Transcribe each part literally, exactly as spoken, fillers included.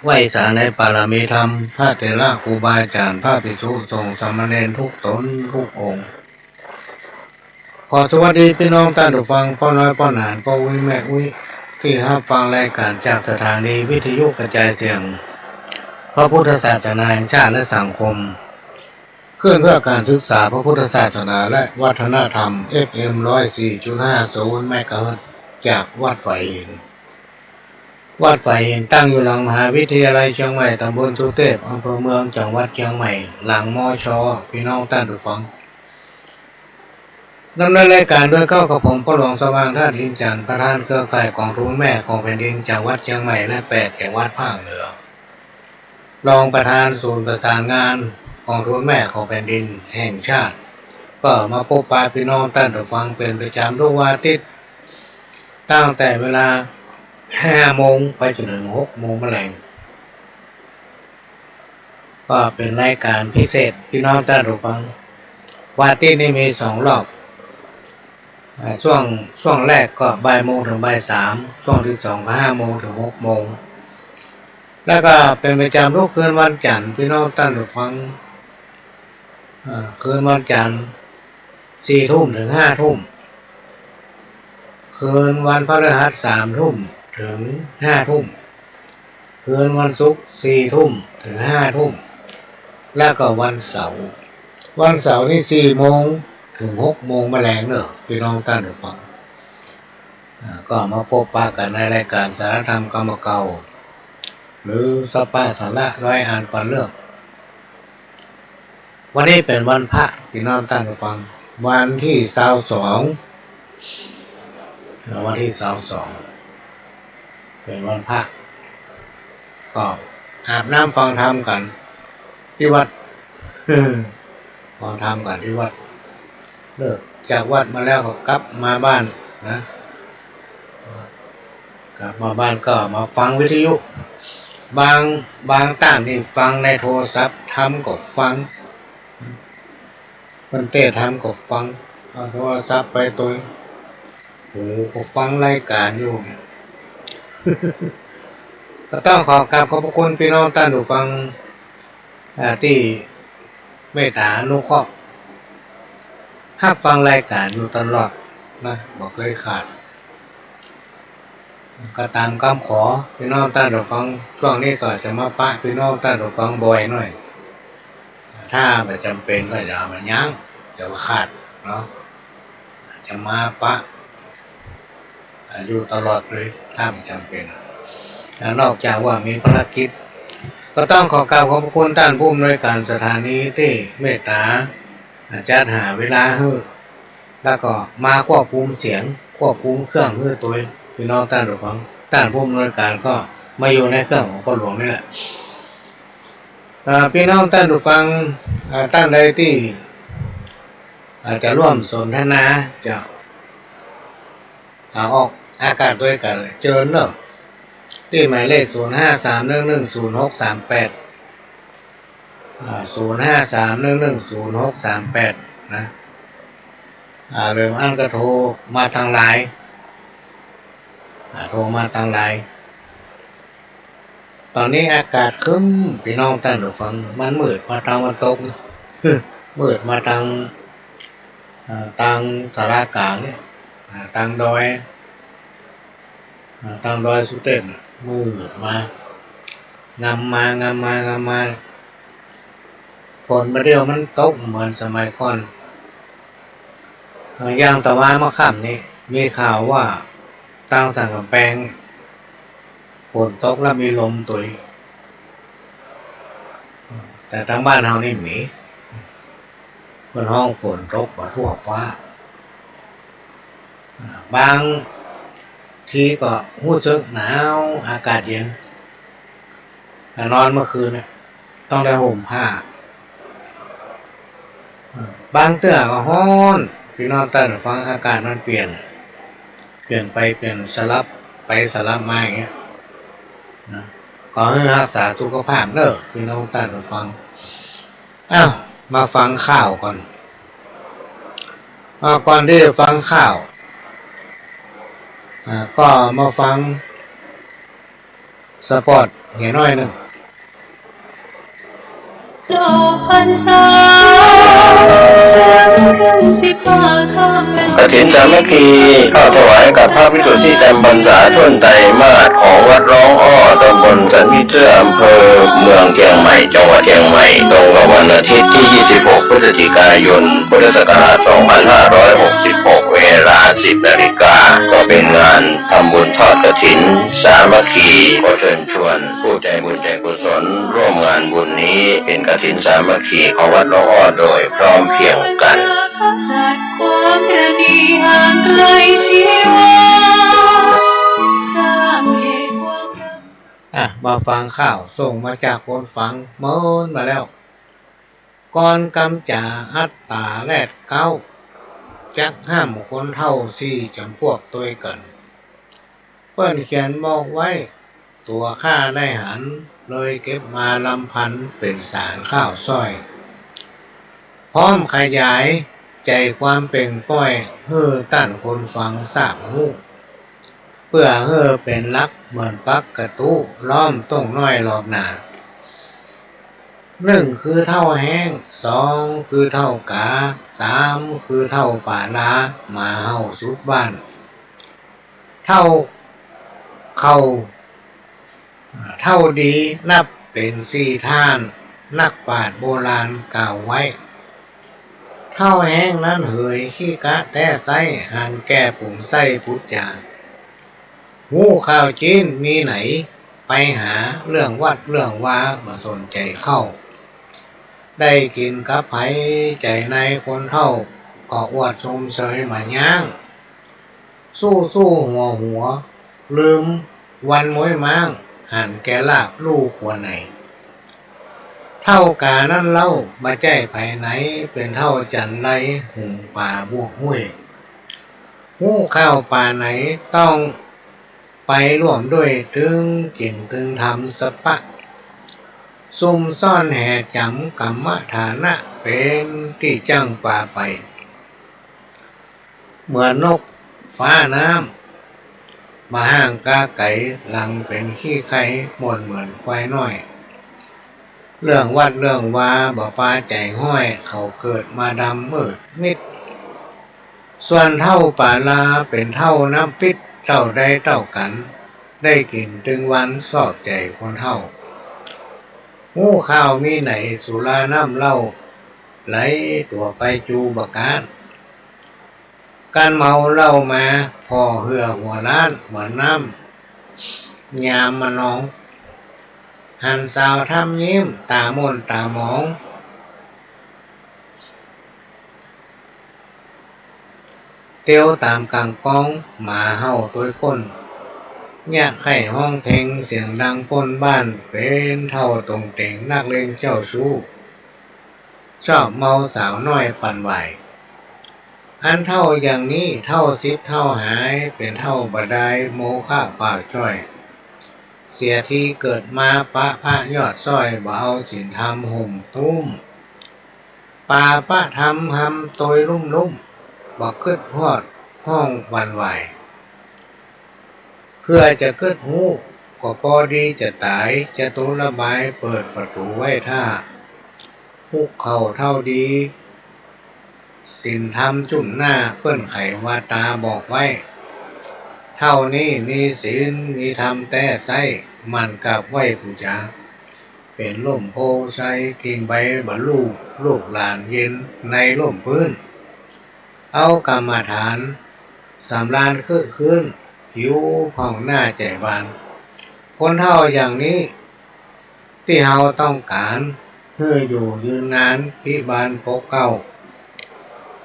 ไหว้สาในปารมีธรรม พระเถระครูบาอาจ๋ารย์ พระภิกษุสงฆ์สามเณรทุกต๋นทุกองค์ ขอสวัสดีปี้น้องต้านผู้ฟัง ป้อน้อยป้อหนาน ป้ออุ๊ยแม่อุ๊ย ตี้ฮับฟังรายก๋านจากสถานีวิทยุกระจายเสียงพระพุทธศาสนาแห่งชาติและสังคม คลื่นเพื่อการศึกษาพระพุทธศาสนาและวัฒนธรรม เอฟเอ็ม ร้อยสี่จุดห้าศูนย์ เมกะเฮิรตซ์ จากวัดฝายหิน วัดฝายหินตั้งอยู่หลังมหาวิทยาลัยเชียงใหม่ ตำบลสุเทพ อำเภอเมือง จังหวัดเชียงใหม่ หลัง มช ปี้น้องต้านผู้ฟัง ดำเนินรายก๋านโดยเก้ากับผม พ่อหลวงสว่าง ธาตุอินทร์จันทร์ ประธานเครือข่ายก๋องทุนแม่ของแผ่นดินจังหวัดเชียงใหม่และแปดจังหวัดภาคเหนือ รองประธานศูนย์ประสานงานก๋องทุนแม่ของแผ่นดินแห่งชาติ ก็มาปบปะปี้น้องต้านผู้ฟังเป๋นประจ๋ำทุกวันอาทิตย์ ตั้งแต่เวลาห้าโมงไปจนเถิงหกโมงแมลง ก็เป๋นรายก๋านพิเศษ ปี้น้องต้านผู้ฟัง วันอาทิตย์นี้มีสองรอบ อ่า ช่วง ช่วงแรกก็บ่ายโมงเถิงบ่ายสาม ช่วงตี้สองก็ห้าโมงเถิงหกโมง แล้วก็เป๋นประจ๋ำทุกคืนวันจันทร์ ปี้น้องต้านผู้ฟัง อ่า คืนวันจันทร์สี่ทุ่มเถิงห้าทุ่ม คืนวันพฤหัสสามทุ่มเถิงห้าทุ่ม คืนวันศุกร์สี่ทุ่มเถิงห้าทุ่ม แล้วก็วันเสาร์ วันเสาร์นี่สี่โมงเถิงหกโมงแมลงเน่อ ปี้น้องต้านผู้ฟัง อ่า ก็มาปบปะกั๋นในรายก๋านสารธรรมกำเก่า หรือสัปปะสาระร้อยอันปันเรื่อง วันนี้เป๋นวันพระ ปี้น้องต้านผู้ฟัง วันตี้ซาวสอง อ่า วันตี้ซาวสอง เป๋นวันพระ ก็อาบน้ำฟังธรรมกั๋นตี้วัด ฟังธรรมกั๋นตี้วัด เลิกจากวัดมาแล้วก็กลับมาบ้านนะ กลับมาบ้านก็มาฟังวิทยุ บาง บางต้านนี่ฟังในโทรศัพท์ ธรรมก็ฟัง เปิ้นเตศน์ธรรมก็ฟัง เอาโทรศัพท์ไปตวย โอ้ ก็ฟังรายก๋านอยู่เนี่ย ก็ต้องขอกราบขอบพระคุณปี้น้องต้านผู้ฟัง อ่า ตี้เมตต๋าอนุเคราะห์ ฮับฟังรายก๋านอยู่ตลอดนะ บ่เกยขาด ก็ต๋ามกำขอปี้น้องต้านผู้ฟัง ช่วงนี้ก็จะมาปะปี้น้องต้านผู้ฟังบ่อยหน่อย ถ้าบ่จ๋ำเป๋นก็จะเอามายั้ง จะขาดเนาะ จะมาปะ อ่า อยู่ตลอดเลย ถ้าบ่จ๋ำเป๋น อ่า นอกจากว่ามีภารกิจ ก็ต้องขอกราบขอบพระคุณต้านผู้อำนวยก๋านสถานีตี้เมตต๋า อ่า จัดหาเวลาหื้อ แล้วก็มาควบคุมเสียง ควบคุมเครื่องหื้อตวย ปี้น้องต้านผู้ฟัง ต้านผู้อำนวยก๋านก็มาอยู่ในเครื่องของพ่อหลวงนี่แหละ อ่า ปี้น้องต้านผู้ฟัง อ่า ต้านใดตี้ อ่า จะร่วมสนทนา จะ อ่า ออกอากาศตวยกั๋น เจิญเน่อ ตี้หมายเลข ศูนย์ห้าสามหนึ่งหนึ่งศูนย์หกสามแปด อ่า ศูนย์ห้าสามหนึ่งหนึ่งศูนย์หกสามแปด นะ อ่า หรือบ่อั้นก็โทรมาตางไลน์ อ่า โทรมาตางไลน์ ต๋อนนี้อากาศครึ้ม ปี้น้องต้านผู้ฟัง มันมืดมาตางวันตก มืดมาตาง อ่า ตางสารากลางเนี่ย อ่า ตางดอย อ่า ตางดอยสุเทพน่ะ มืดมา งำมา งำมา งำมา ฝนบ่าเดี่ยวมันตกเหมือนสมัยก่อน อ่า อย่างตะวาเมื่อค่ำนี้ มีข่าวว่าตางสันก๋ำแปง ฝนตกแล้วมีลมตวย แต่ตางบ้านเฮานี่มี เปิ้นฮ้องฝนตกบ่าทั่วฟ้า อ่า บางทีก็ฮู้สึกหนาว อากาศเย็น แต่นอนเมื่อคืนเนี่ย ต้องได้ห่มผ้า อ่า บางเตื้อก็ฮ้อน ปี้น้องต้านผู้ฟัง อากาศมันเปลี่ยน เปลี่ยนไปเปลี่ยน สลับไปสลับมาอย่างเงี้ยนะ ก็หื้อฮักษาสุขภาพเน่อ ปี้น้องต้านผู้ฟัง อ้าว มาฟังข่าวก่อน อ่า ก่อนตี้จะฟังข่าว อ่า ก็มาฟังสปอต เหียน้อยนึ่ง กฐินสามัคคี ทอดถวายกับพระภิกษุสงฆ์เต็มพรรษาถ้วนไตรมาสของวัดร้องอ้อ ตำบลสันผีเสื้อ อำเภอเมืองเชียงใหม่ จังหวัดเชียงใหม่ ตรงกับวันอาทิตย์ที่ ยี่สิบหก พฤศจิกายน พุทธศักราช สองพันห้าร้อยหกสิบหก เวลา สิบนาฬิกา ก็เป็นงานทำบุญทอดกฐินสามัคคี ขอเชิญชวนผู้ใจบุญใจกุศลร่วมงานบุญนี้ เป็นกฐินสามัคคีของวัดร้องอ้อโดยพร้อมเพรียงกัน อ่ะ มาฟังข่าวส่งมาจากคนฟังเมินมาแล้ว ก่อนก๋ำจ๋าอัตตาแรดเก๊า จักห้ามคนเฒ่าสี่จ๋ำปวกตวยกั๋น เปิ้นเขียนบอกไว้ ตั๋วข้าได้หัน เลยเก็บมาลำพัน เป๋นสารข่าวสร้อย พร้อมขยายใจ๋ความเป่งป้อย หื้อต้านคนฟังทราบฮู้ เปื้อหื้อเป๋นหลักเหมือนปักกระตู้ ล้อมต้งน้อยรอบหน้า นึ่งคือเฒ่าแฮ้ง สองคือเฒ่ากา สามคือเฒ่าป๋าลา หมาเห่าสุดบ้าน เฒ่าเข้า เฒ่าดีนับเป๋นสี่ท่าน นักปราชญ์โบราณกล่าวไว้ เฒ่าแฮ้งนั้นเหยขี้กะแต๊ไซ้ หันแก่ปุ๋งไส้ปุจจา ฮู้ข่าวจี๊นมีไหน ไปหาเรื่องวัดเรื่องวาบ่สนใจ๋เข้า ได้กิ๋นกับใผ ใจ๋ในคนเฒ่า ก็อวดชมเชยบ่าย้าง สู้ๆ หัวๆ ลืมวันม้วยม้าง หันแก่ลาบลู่ควรไหน เฒ่ากานั้นเล่า บ่ใจ้ใผไหน เป๋นเฒ่าจั๋นไร หุงป๋าบวกห้วย ฮู้ข่าวป๋าไหน ต้องไปร่วมด้วย ตึงจิ่งตึงธรรมสะปะ ซุ่มซ่อนแห่จ๋ำกัมมะฐานะ เป๋นตี้จั้งปาไป เหมือนนกฟ้าน้ำ บ่ห่างกาไก๋ หลังเป๋นขี้ไค ม่วนเหมือนควายน้อย เรื่องวัดเรื่องวาบ่ปาใจ๋ฮ้อย เขาเกิดมาดำมืดมิด ส่วนเฒ่าป๋าลาเป๋นเฒ่าน้ำปิ๊ด เต้าใดเต้ากั๋น ได้กิ๋นตึงวันซอกใจ๋คนเฒ่า ฮู้ข่าวมีไหน สุราน้ำเหล้า ไหลตั๋วไปจูบ่ก๊าน การเมาเหล้ามา ผ่อเหื่อหัวล้าน เหมือนน้ำยามมะนอง หันสาวทำยิ้ม ต๋าม่นต๋าหมอง เตียวต๋ามก๋างกอง หมาเห่าตวยก้น เยียะไข้ฮ้องเพลง เสียงดังป้นบ้าน เป๋นเฒ่าตงเต็ง นักเลงเจ้าชู้ ชอบเมาสาวน้อยปั่นไหว อันเฒ่าอย่างนี้ เฒ่าสิบเฒ่าหาย เป๋นเฒ่าบ่ดาย โมฆะปากจ้อย เสียทีเกิดมาปะพระยอดซ้อย บ่เอาศีลธรรมห่มตุ้ม ปาปะธรรมหำตวยลุ่มๆ บ่กึ๊ดฮอดฮ้องหวั่นไหว เพื่อจะกึ๊ดฮู้ ก็ปอดีจะต๋าย จตุรบายเปิดประตู๋ไว้ถ้า ฮุกเข่าเฒ่าดี ศีลธรรมจุ่มหน้า เปิ้นไขวาต๋าบอกไว้ เฒ่านี้มีศีลมีธรรมแต๊ไซ้ หมั่นกราบไหว้ปู๋จา เป๋นล่มโพธิ์ไทร กิ่งใบบ่ลู่ ลูกหลานเย็นในล่มปื้น เอาก๋รรมฐาน สำราญครึกครื้น ผิวผ่องหน้าใจ๋บาน คนเฒ่าอย่างนี้ ตี้เฮาต้องก๋าน หื้ออยู่ยืนนาน พิบาลปกเกล้า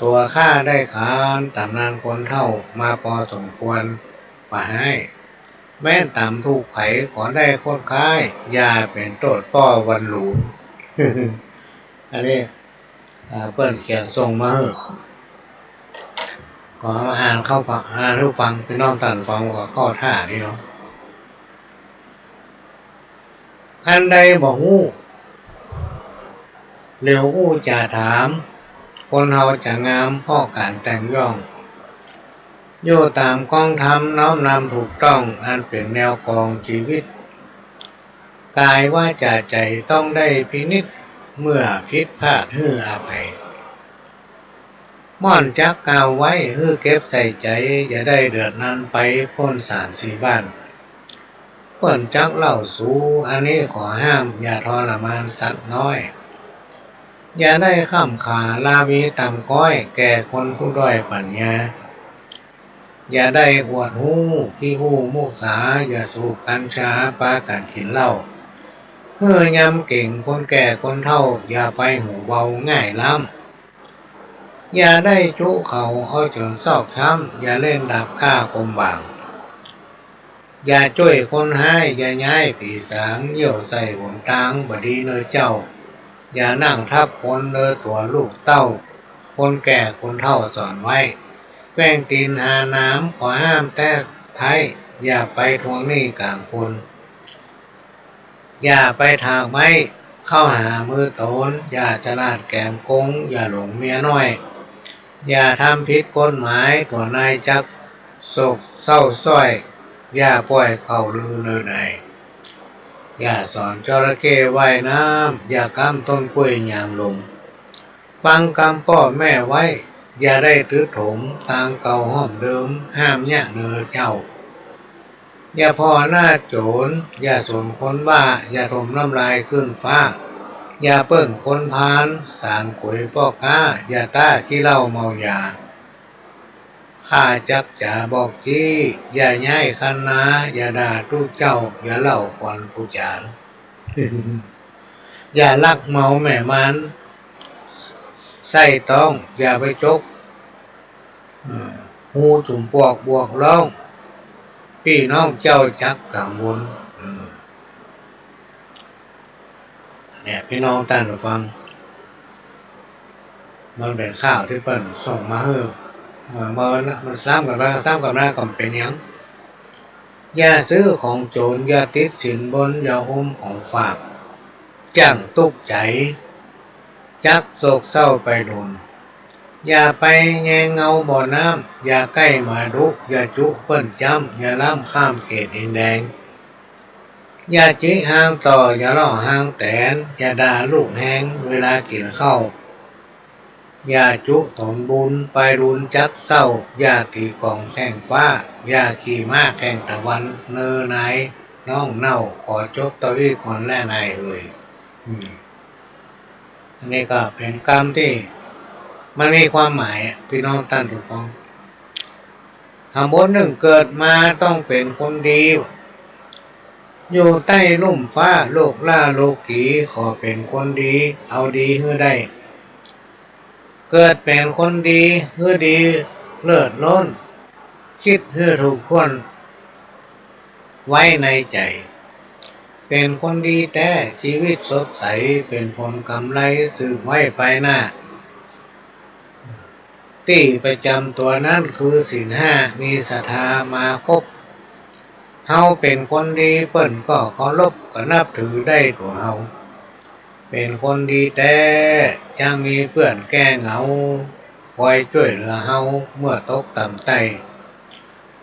ตั๋วข้าได้ขานต๋ำนานคนเฒ่ามาปอสมควร บ่าฮ้าย แม้นต๋ามถูกใผ ขอได้คดค้าย อย่าเป๋นโต้ษป้อวันหลูน อันนี้ อ่า เปิ้นเขียนส่งมาหื้อ ก็อ่านเข้าฟัง อ่านหื้อฟัง ปี้น้องต้านฟังก็เข้าท่าดีเนาะ อันใดบ่ฮู้ เหลียวอู้จ๋าถาม คนเฮาจะงามเพราะก๋านแต่งย่อง อยู่ต๋ามกองธรรม น้อมนำถูกต้อง อันเป๋นแนวกองจีวิต กายวาจาใจ๋ต้องได้พินิจ เมื่อผิดพลาดหื้ออภัย ม่อนจักกล่าวไว้หื้อเก็บใส่ใจ๋ อย่าได้เดือดนานไป ป๊นสามสี่บ้าน เปิ้นจักเล่าสู อันนี้ขอห้าม อย่าทรมานสัตว์น้อย อย่าได้ค่ำขาราวีต่ำก๊อย แก่คนผู้ด้อยปั๋ญญา อย่าได้อวดฮู้ขี้อู้มุสา อย่าสูบกัญชาปากั๋นกิ๋นเหล้า หื้อยำเก่งคนแก่คนเฒ่า อย่าไปหูเบาง่ายล้ำ อย่าได้จุเขาเอาจ๋นซอกช้ำ อย่าเล่นดาบฆ่าคมบ่าง อย่าจ้วยคนฮ้าย อย่าย้ายผีสาง เยี่ยวใส่หนตางบ่ดีเน่อเจ้า อย่านั่งทับคนเน่อตั๋วลูกเต้า คนแก่คนเฒ่าสอนไว้ แกว่งตี๋นหาหนาม ขอห้ามแต๊ไท้ อย่าไปทวงหนี้ก๋างคน อย่าไปถากไม้เข้าหามือต๋น อย่าฉลาดแก๋มโกง อย่าหลงเมียน้อย อย่าทำผิดกฎหมาย ตั๋วนายจักโศกเศร้าซ้อย อย่าป่อยข่าวลือเน่อใด อย่าสอนจระเข้ว่ายน้ำ อย่าก๊ำต้นกล้วยยามลม ฟังกำป้อแม่ไว้ อย่าได้ตึ๊ดถม ตางเก่าห้อมเดิม ห้ามเยียะเน่อเจ้า อย่าผ่อหน้าโจ๋ร อย่าสนคนบ้า อย่าถมน้ำลายขึ้นฟ้า อย่าเปิ้งคนพาล สานก๋วยป้อก๊า อย่าต้าขี้เหล้าเมายา ข้าจักจ๋าบอกจี้ อย่าย้ายคันนา อย่าด่าตุ๊เจ้า อย่าเล่าขวัญกูจ๋าน อย่าลักเหมาแม่มาน ใส่ต๊อง อย่าไปจก เอ่อ ฮูจุ่มปวกบวกร้อง ปี้น้องเจ้าจักกังวล เออ เนี่ย ปี้น้องต้านผู้ฟัง มันเป๋นข่าวตี้เปิ้นส่งมาหื้อ เอ่อ เมื่อนะ มันซ้ำกั๋นไป ซ้ำกั๋นมา ก็บ่เป๋นหยัง อย่าซื้อของโจ๋ร อย่าติดสินบน อย่าอมของฝาก จ้างตุ๊กใจ๋ จักโศกเศร้าไปดน อย่าไปแยงเงาบ่อน้ำ อย่าใก้หมาดุ อย่าจุเปิ้นจ้ำ อย่าล้ำข้ามเขตดินแดน อย่าจิฮางต่อ อย่าเลาะฮางแตน อย่าด่าลูกแฮงเวลากิ๋นข้าว อย่าจุต๋นบุญ ไปดุลจักเศร้า อย่าตี๋ก๋องแข้งฟ้า อย่าขี่ม้าแข่งตะวัน เน่อนายน้องเน่า ขอจบเต้าอี้ก่อนแลนายเอ่ย อืม อันนี้ก็เป๋นกำตี้มันมีความหมายอะ ปี้น้องต้านผู้ฟัง หากบนนึ่งเกิดมาต้องเป๋นคนดี อยู่ใต้ลุ่มฟ้าโลกล้าโลกี ขอเป๋นคนดี เอาดีหื้อได้ เกิดเป๋นคนดี หื้อดีเลิศล้น กึ๊ดหื้อถูกถ้วน ไว้ในใจ๋ เป๋นคนดีแต๊ จีวิตสดใส เป๋นผลกำไรสืบไว้ไปหน้า ตี้ประจ๋ำตั๋วนั้นคือศีลห้า มีศรัทธามาครบ เฮาเป๋นคนดีเปิ้นก็เคารพ ก็นับถือได้ตั๋วเฮา เป๋นคนดีแต๊ จักมีเปื้อนแก้เหงา คอยจ้วยเหลือเฮาเมื่อตกต่ำใต้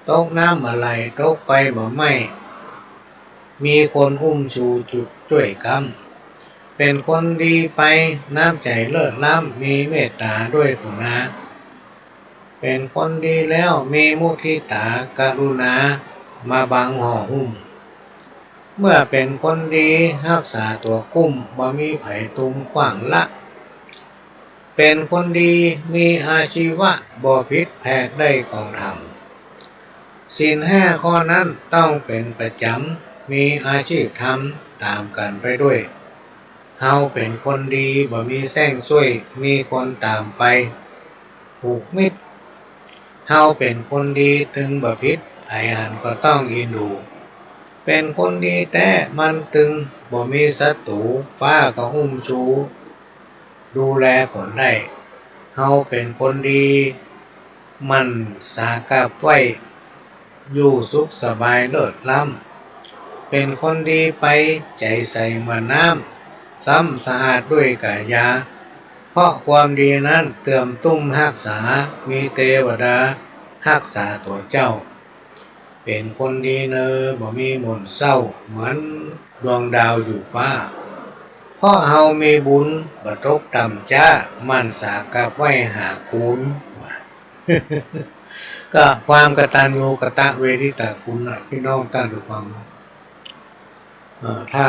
ตกน้ำบ่ไหล ตกไฟบ่ไหม้ มีคนอุ้มชูจุดจ้วยก๊ำ เป๋นคนดีไป น้ำใจ๋เลิศล้ำ มีเมตต๋าด้วยกุณา เป๋นคนดีแล้วมีมุทิต๋ากรุณามาบังห่อหุ้ม เมื่อเป๋นคนดีฮักษาตั๋วกุ้ม บ่มีใผตุมขว้างละ เป๋นคนดีมีอาชีวะ บ่ผิดแผกได้กองธรรม ศีลห้าข้อนั้นต้องเป๋นประจ๋ำ มีอาชีพทำต๋ามกั๋นไปด้วย เฮาเป๋นคนดีบ่มีแส้งซ้วย มีคนต๋ามไปผูกมิตร เฮาเป๋นคนดีตึงบ่ผิด ใผหันก็ต้องอินดู เป๋นคนดีแต๊มันตึงบ่มีศัตรู๋ ฟ้าก็อุ้มชู ดูแลผลได้ เฮาเป๋นคนดี หมั่นสากับไหว้ อยู่สุขสบายเลิศล้ำ เป๋นคนดีไป ใจ๋ใสเหมือนน้ำ ซ้ำสะอาดด้วยก๋ายา เพราะความดีนั้นเติมตุ้มฮักษา มีเตวดาฮักษาตั๋วเจ้า เป๋นคนดีเน่อบ่มีหม่นเศร้า เหมือน ดวงดาวอยู่ฟ้า เพราะเฮามีบุญบ่ตกต่ำจ๊า หมั่นสากับไหว้หากูล ก็ความกตัญญูกตเวทิตาคุณน่ะ พี่น้องต้านผู้ฟัง เอ่อ ถ้า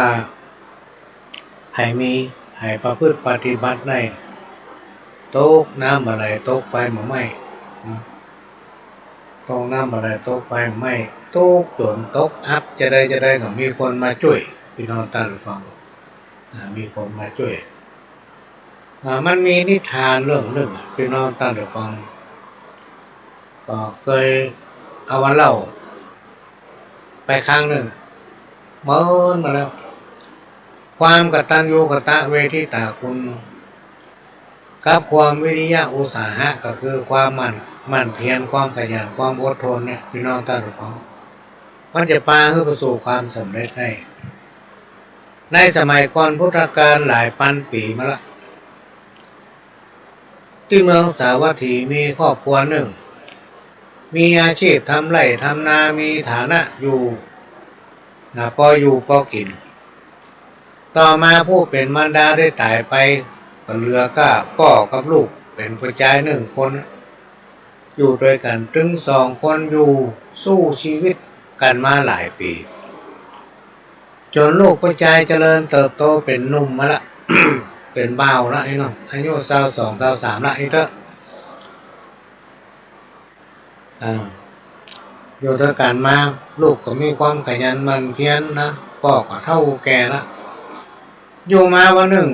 ใผมี ใผประพฤติปฏิบัติได้ ตกน้ำบ่าไหล ตกไฟบ่าไหม้ นะ ตกน้ำบ่าไหล ตกไฟบ่าไหม้ ทุกข์จนตกอับ จะใดจะใดก็มีคนมาจ้วย พี่น้องต้านผู้ฟัง อ่า มีคนมาจ้วย อ่า มันมีนิทานเรื่องนึ่งอะ พี่น้องต้านผู้ฟัง ก็เกยเอามาเล่าไปครั้งนึ่ง เมินมาแล้ว ความกตัญญูกตเวทิตาคุณ กับความวิริยะอุตสาหะ ก็คือความหมั่น หมั่นเพียร ความขยัน ความอดทนเนี่ย พี่น้องต้านผู้ฟัง มันจะปาหื้อไปสู่ความสำเร็จได้ ในสมัยก่อนพุทธกาลหลายปันปี๋มาละ ตี้เมืองสาวัตถีมีครอบครัวนึ่ง มีอาชีพทำไร่ทำนา มีฐานะอยู่ อ่า ปออยู่ปอกิ๋น ต่อมาผู้เป๋นมารดาได้ต๋ายไป ก็เหลือก้าป้อกับลูกเป๋นป้อจายนึ่งคน อยู่ตวยกั๋น ตึงสองคนอยู่สู้จีวิตกั๋นมาหลายปี๋ จ๋นลูกป้อจายเจริญเติบโตเป๋นหนุ่มมาละ เป๋นบ่าวละอี้เนาะ อายุซาวสองซาวสามละอี้เต๊อะ อ่า อยู่ตวยกั๋นมา ลูกก็มีความขยันหมั่นเพียรนะ ป้อก็เฒ่าแก่ละ อยู่มาวันนึ่ง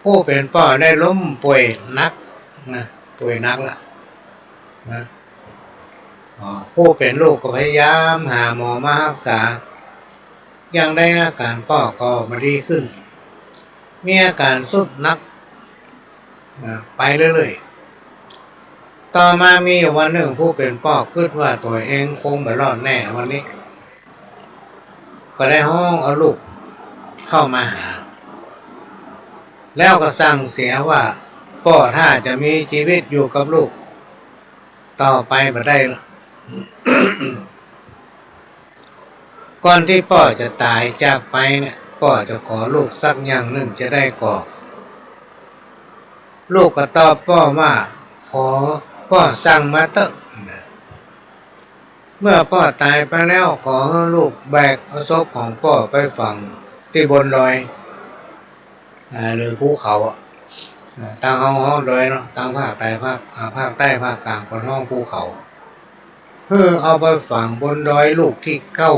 ผู้เป๋นป้อได้ล้มป่วยหนักนะ ป่วยหนักละนะ อ๋อ ผู้เป๋นลูกก็พยายามหาหมอมาฮักษา ยังได้อาก๋านป้อก็บ่ดีขึ้น มีอาก๋านทรุดหนัก อ่า ไปเรื่อยๆ ต่อมามีอยู่วันนึ่ง ผู้เป๋นป้อกึ๊ดว่าตั๋วเองคงบ่รอดแน่วันนี้ ก็ได้ฮ้องเอาลูกเข้ามาหา แล้วก็สั่งเสียว่า ป้อถ้าจะมีจีวิตอยู่กับลูกต่อไปบ่ได้ละ ก่อนตี้ป้อจะต๋ายจากไปเนี่ย ป้อจะขอลูกสักอย่างนึ่งจะได้ก่อ ลูกก็ตอบป้อว่า ขอป้อสั่งมาเต๊อะ เมื่อป้อต๋ายไปแล้ว ขอหื้อลูกแบกเอาศพของป้อไปฝังตี้บนดอย อ่า หรือภูเขาอะ อ่า ตางเฮาฮ้องดอยเนาะ ตางภาคใต้ ภาค อ่า ภาคใต้ ภาคกลางเปิ้นฮ้องภูเขา หื้อเอาไปฝังบนดอยลูกตี้เก้า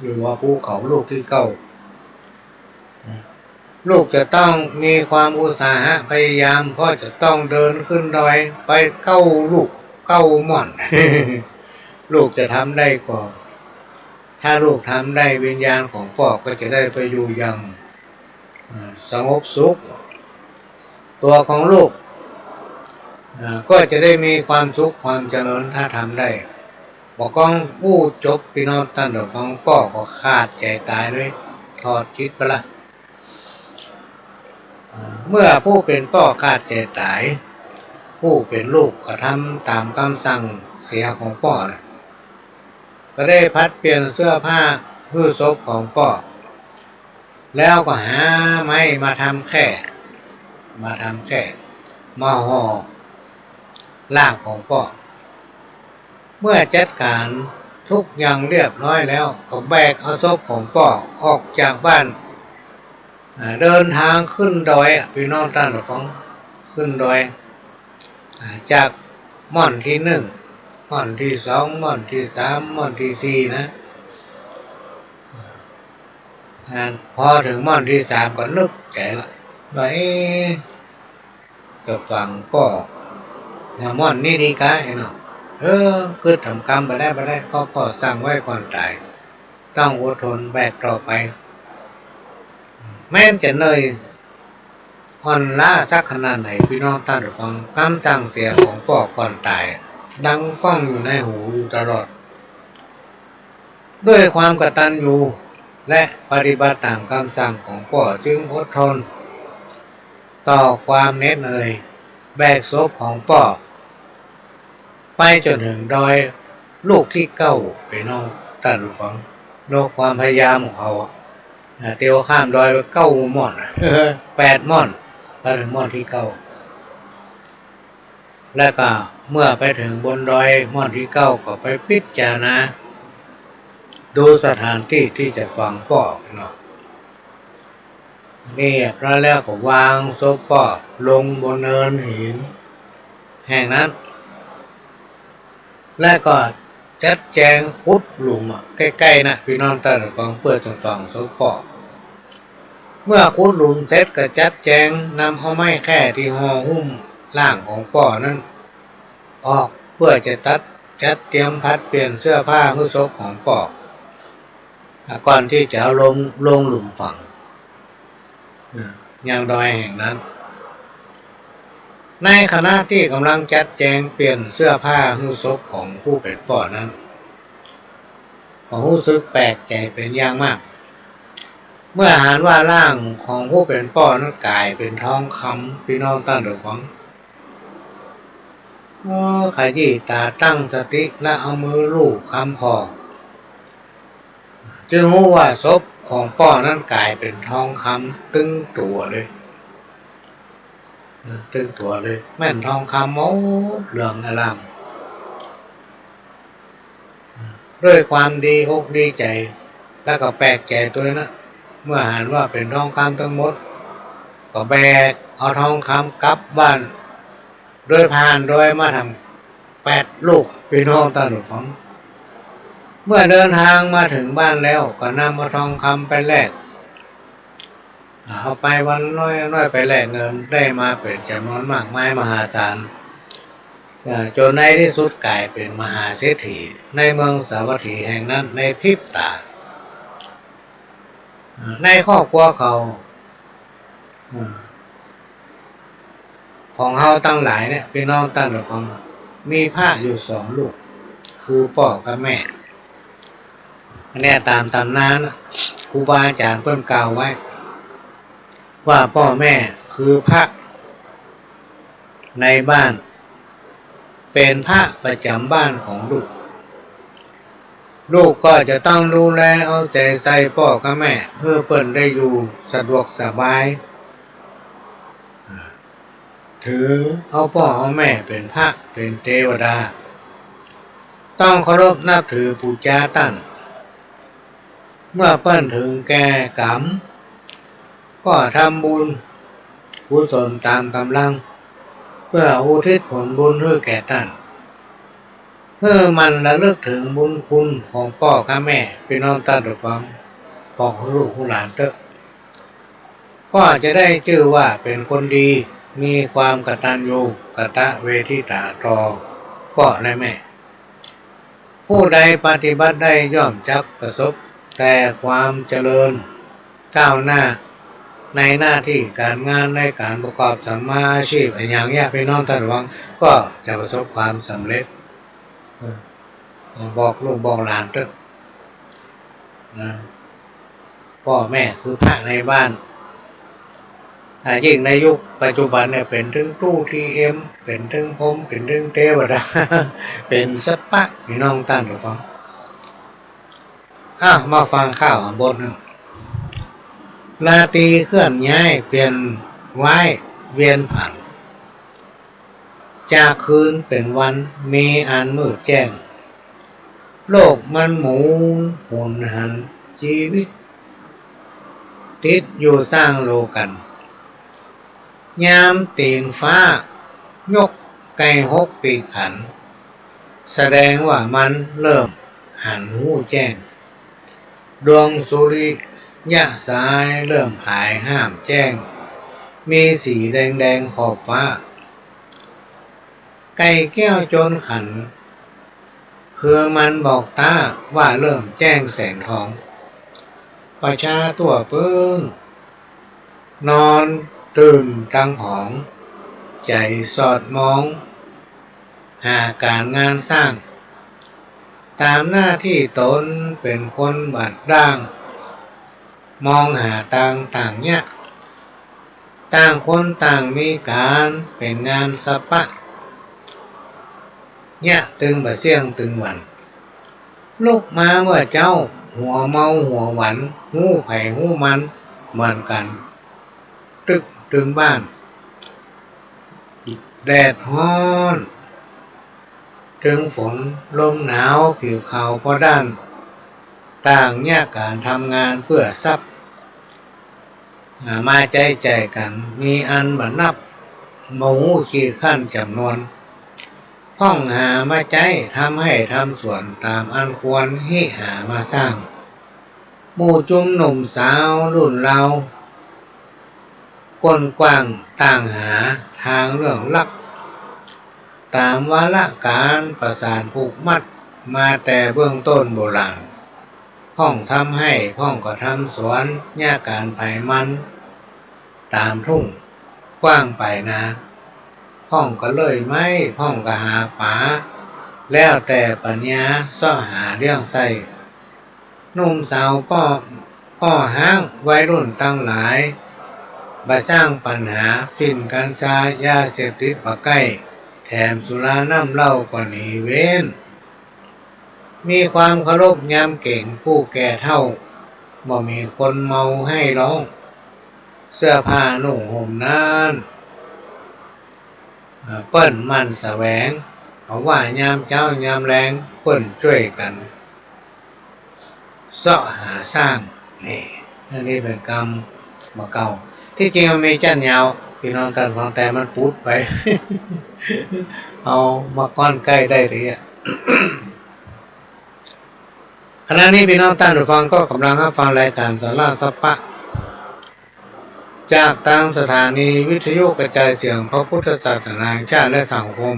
หรือว่าภูเขาลูกตี้เก้า ลูกจะต้องมีความอุตสาหะพยายาม เพราะจะต้องเดินขึ้นดอยไปเก้าลูก เก้าม่อน ลูกจะทำได้ก่อ ถ้าลูกทำได้ วิญญาณของป้อก็จะได้ไปอยู่อย่าง อ่า สงบสุข ตั๋วของลูก อ่า ก็จะได้มีความสุขความเจริญ ถ้าทำได้ บ่ก้องอู้จบ ปี้น้องต้านผู้ฟัง ป้อก็ขาดใจ๋ต๋ายเลย ถอดจิตไปละ อ่า เมื่อผู้เป๋นป้อขาดใจ๋ต๋าย ผู้เป๋นลูกก็ทำต๋ามกำสั่งเสียของป้อนะ ก็ได้ผัดเปลี่ยนเสื้อผ้าหื้อศพของป้อ แล้วก็หาไม้มาทำแคร่ มาทำแคร่ มาห่อร่างของป้อ เมื่อจัดก๋านทุกอย่างเรียบร้อยแล้ว ก็แบกเอาศพของป้อออกจากบ้าน อ่า เดินทางขึ้นดอยอะ ปี้น้องต้านผู้ฟัง ขึ้นดอย อ่า จากม่อนตี้นึ่ง ม่อนตี้สอง ม่อนตี้สาม ม่อนตี้สี่นะ อ่า พอเถิงม่อนตี้สามก็นึกใจ๋ละว่า เอ๊ะ จะฝังป้อ อย่าม่อนนี้ดีก้าเนาะ เออ กึ๊ดต๋ามกำ บ่ได้ บ่ได้ เพราะป้อสั่งไว้ก่อนต๋าย ต้องอดทนแบกต่อไป แม้นจะเหนื่อยอ่อนล้าสักขนาดไหน ปี้น้องต้านผู้ฟัง กำสั่งเสียของป้อก่อนต๋าย ดังก้องอยู่ในหูอยู่ตลอด ด้วยความกตัญญูและปฏิบัติต๋ามกำสั่งของป้อ จึงอดทนต่อความเหน็ดเหนื่อย แบกศพของป้อ ไปจ๋นเถิงดอยลูกตี้เก้า ปี้น้องต้านผู้ฟัง นกความพยายามของเขาอะ อ่า เตียวข้ามดอยไปเก้าม่อน แปดม่อน ไปเถิงม่อนตี้เก้า แล้วก็เมื่อไปเถิงบนดอยม่อนตี้เก้า ก็ไปพิจารณาดูสถานตี้ตี้จะฝังป้อเนาะ เรียบร้อยแล้วก็วางศพป้อลงบนเนินหินแห่งนั้น และก็จัดแจงขุดหลุมอะ ใก้ๆ นะ ปี้น้องต้านผู้ฟัง เปื้อจะฝังศพป้อ เมื่อขุดหลุมเสร็จก็จัดแจงนำเอาไม้แคร่ตี้ห่อหุ้มร่างของป้อนั้นออก เปื้อจะตัด จัดเตรียมผัดเปลี่ยนเสื้อผ้าหื้อศพของป้อ อ่ะ ก่อนตี้จะเอาลง ลงหลุมฝัง อ่ะ ยังดอยแห่งนั้น ในขณะตี้ก่ำลังจัดแจงเปลี่ยนเสื้อผ้าหื้อศพของผู้เป๋นป้อนั้น ก็ฮู้สึกแปลกใจ๋เป๋นอย่างมาก เมื่อหันว่าร่างของผู้เป๋นป้อนั้นก๋ายเป๋นทองคำ ปี้น้องต้านผู้ฟัง เออ ขยี้ต๋าตั้งสติ และเอามือลูบคำผ่อ จึงฮู้ว่าศพของป้อนั้นก๋ายเป๋นทองคำตึงตั๋วเลย ตึงตั๋วเลย แม่นทองคำหมด เหลืองอร่าม ด้วยความดีอกดีใจ๋ แล้วก็แปลกใจ๋ตวยนะ เมื่อหันว่าเป๋นทองคำตึงหมด ก็แบกเอาทองคำกลับบ้าน โดยผ่านดอยมาตึงแปดลูก ปี้น้องต้านผู้ฟัง เมื่อเดินทางมาเถิงบ้านแล้ว ก็นำเอาทองคำไปแลก อ่า เอาไปวันน้อยๆ ไปแลกเงิน ได้มาเป๋นจ๋ำนวนมากมายมหาศาล อ่า จ๋นในตี้สุดก๋ายเป๋นมหาเศรษฐีในเมืองสาวัตถีแห่งนั้นในพริบต๋า อ่า ในครอบครัวเขา อ่า ของเฮาตังหลายเนี่ย ปี้น้องต้านผู้ฟัง มีพระอยู่สองลูก คือป้อกับแม่ อันเนี้ยต๋ามต๋ำนานนะ ครูบาอาจ๋ารย์เปิ้นกล่าวไว้ ว่าป้อแม่คือพระในบ้าน เป๋นพระประจ๋ำบ้านของลูก ลูกก็จะต้องดูแลเอาใจ๋ใส่ป้อกับแม่ หื้อเปิ้นได้อยู่สะดวกสบาย ถือเอาป้อเอาแม่เป๋นพระเป๋นเตวดา ต้องเคารพนับถือปู๋จาต้าน เมื่อเปิ้นเถิงแก่ก๋ำ ก็ทำบุญกุศลต๋ามก๋ำลัง เปื้ออุทิศผลบุญหื้อแก่ต้าน หื้อหมั่นระลึกเถิงบุญคุณของป้อกับแม่ ปี้น้องต้านผู้ฟัง บอกหื้อลูกหื้อหลานเต๊อะ ก็จะได้จื้อว่าเป๋นคนดี มีความกตัญญูกตเวทิตาต่อป้อและแม่ ผู้ใดปฏิบัติได้ย่อมจักประสบแต่ความเจริญก้าวหน้า ในหน้าตี้ก๋านงาน ในก๋านประกอบสัมมาอาชีพ อะหยังเนี้ย ปี้น้องต้านผู้ฟัง ก็จะประสบความสำเร็จ เออ บอกลูกบอกหลานเต๊อะ นะ ป้อแม่คือพระในบ้าน อ่า ยิ่งในยุคปัจจุบันเนี่ย เป๋นเถิงตู้ทีเอ็ม เป๋นเถิงพรหม เป๋นเถิงเตวดา เป๋นสะปะ ปี้น้องต้านผู้ฟัง อ้าว มาฟังข้าวบทนึ่ง ราตรีเคลื่อนย้ายเปลี่ยนว้ายเวียนผัน จากคืนเป๋นวันมีอันมืดแจ้ง โลกมันหมุนหุนหัน จีวิตติดอยู่สร้างโลกัณฑ์ ยามตี๋นฟ้ายกใก้หกปีกขัน แสดงว่ามันเริ่มหันฮู้แจ้ง ดวงสุริยะสายเริ่มผายห้ามแจ้ง มีสีแดงๆ ขอบฟ้า ไก่แก้วจนขัน คือมันบอกต๊าว่าเริ่มแจ้งแสงทอง ประชาทั่วเปิ้ง นอนตื่นตังหอง ใจ๋สอดมอง หาก๋านงานสร้าง ต๋ามหน้าตี้ต๋นเป๋นคนบัดด้าง มองหาตางต่างเยียะ ต่างคนต่างมีก๋านเป๋นงานสะปะ เยียะตึงบ่าเสี้ยงตึงวัน ลุกมาเมื่อเจ๊า หัวเมาหัวหวัน ฮู้ใผฮู้มันเหมือนกั๋น ตึกตึงบ้าน แดดฮ้อน ตึงฝน ลมหนาว ผิวขาวผ่อด้าน ต่างเยียะก๋านทำงานเปื้อทรัพย์ อ่า มาใจ๊จ่ายกั๋น มีอันบ่นับ บ่ฮู้ขีดขั้นจ๋ำนวน พ่องหามาใจ๊ ทำไฮ่ทำสวน ต๋ามอันควร ฮิหามาสร้าง หมู่จุมหนุ่มสาวรุ่นราว ก้นกว้างต่างหาตางเรื่องลัก ต๋ามวาระก๋านประสานผูกมัด มาแต่เบื้องต้นโบราณ พ่องทำไฮ่ พ่องก็ทำสวน เยียะก๋านไผมัน ต๋ามทุ่งกว้างป๋ายนา พ่องก็เลื่อยไม้ พ่องก็หาป๋า แล้วแต่ปั๋ญญาเซาะหาเลี้ยงใส้ หนุ่มสาวป้อ ป้อฮ้าง วัยรุ่นตังหลาย บ่สร้างปัญหา ฝิ่นกัญชา ยาเสพติดบ่ใก้ แถมสุราน้ำเหล้าก็หนีเว้น มีความเคารพยำเก๋งผู้แก่เฒ่า บ่มีคนเมาไห้ฮ้อง เสื้อผ้านุ่งห่มนั้น อ่า เปิ้นหมั่นแสวง เพราะว่ายามเจ๊ายามแลง เปิ้นจ้วยกั๋น เซาะหาสร้าง นี่ อันนี้เป๋นกำบ่าเก่า ตี้จริงมันมีจั้นยาว ปี้น้องต้านฟัง แต่มันปูดไป เอามาก้อนใก้ได้เลยอะ ขณะนี้ปี้น้องต้านฟังก็ก่ำลังฮับฟังรายก๋านสาระสาระ จากตางสถานีวิทยุกระจายเสียงพระพุทธศาสนาแห่งชาติและสังคม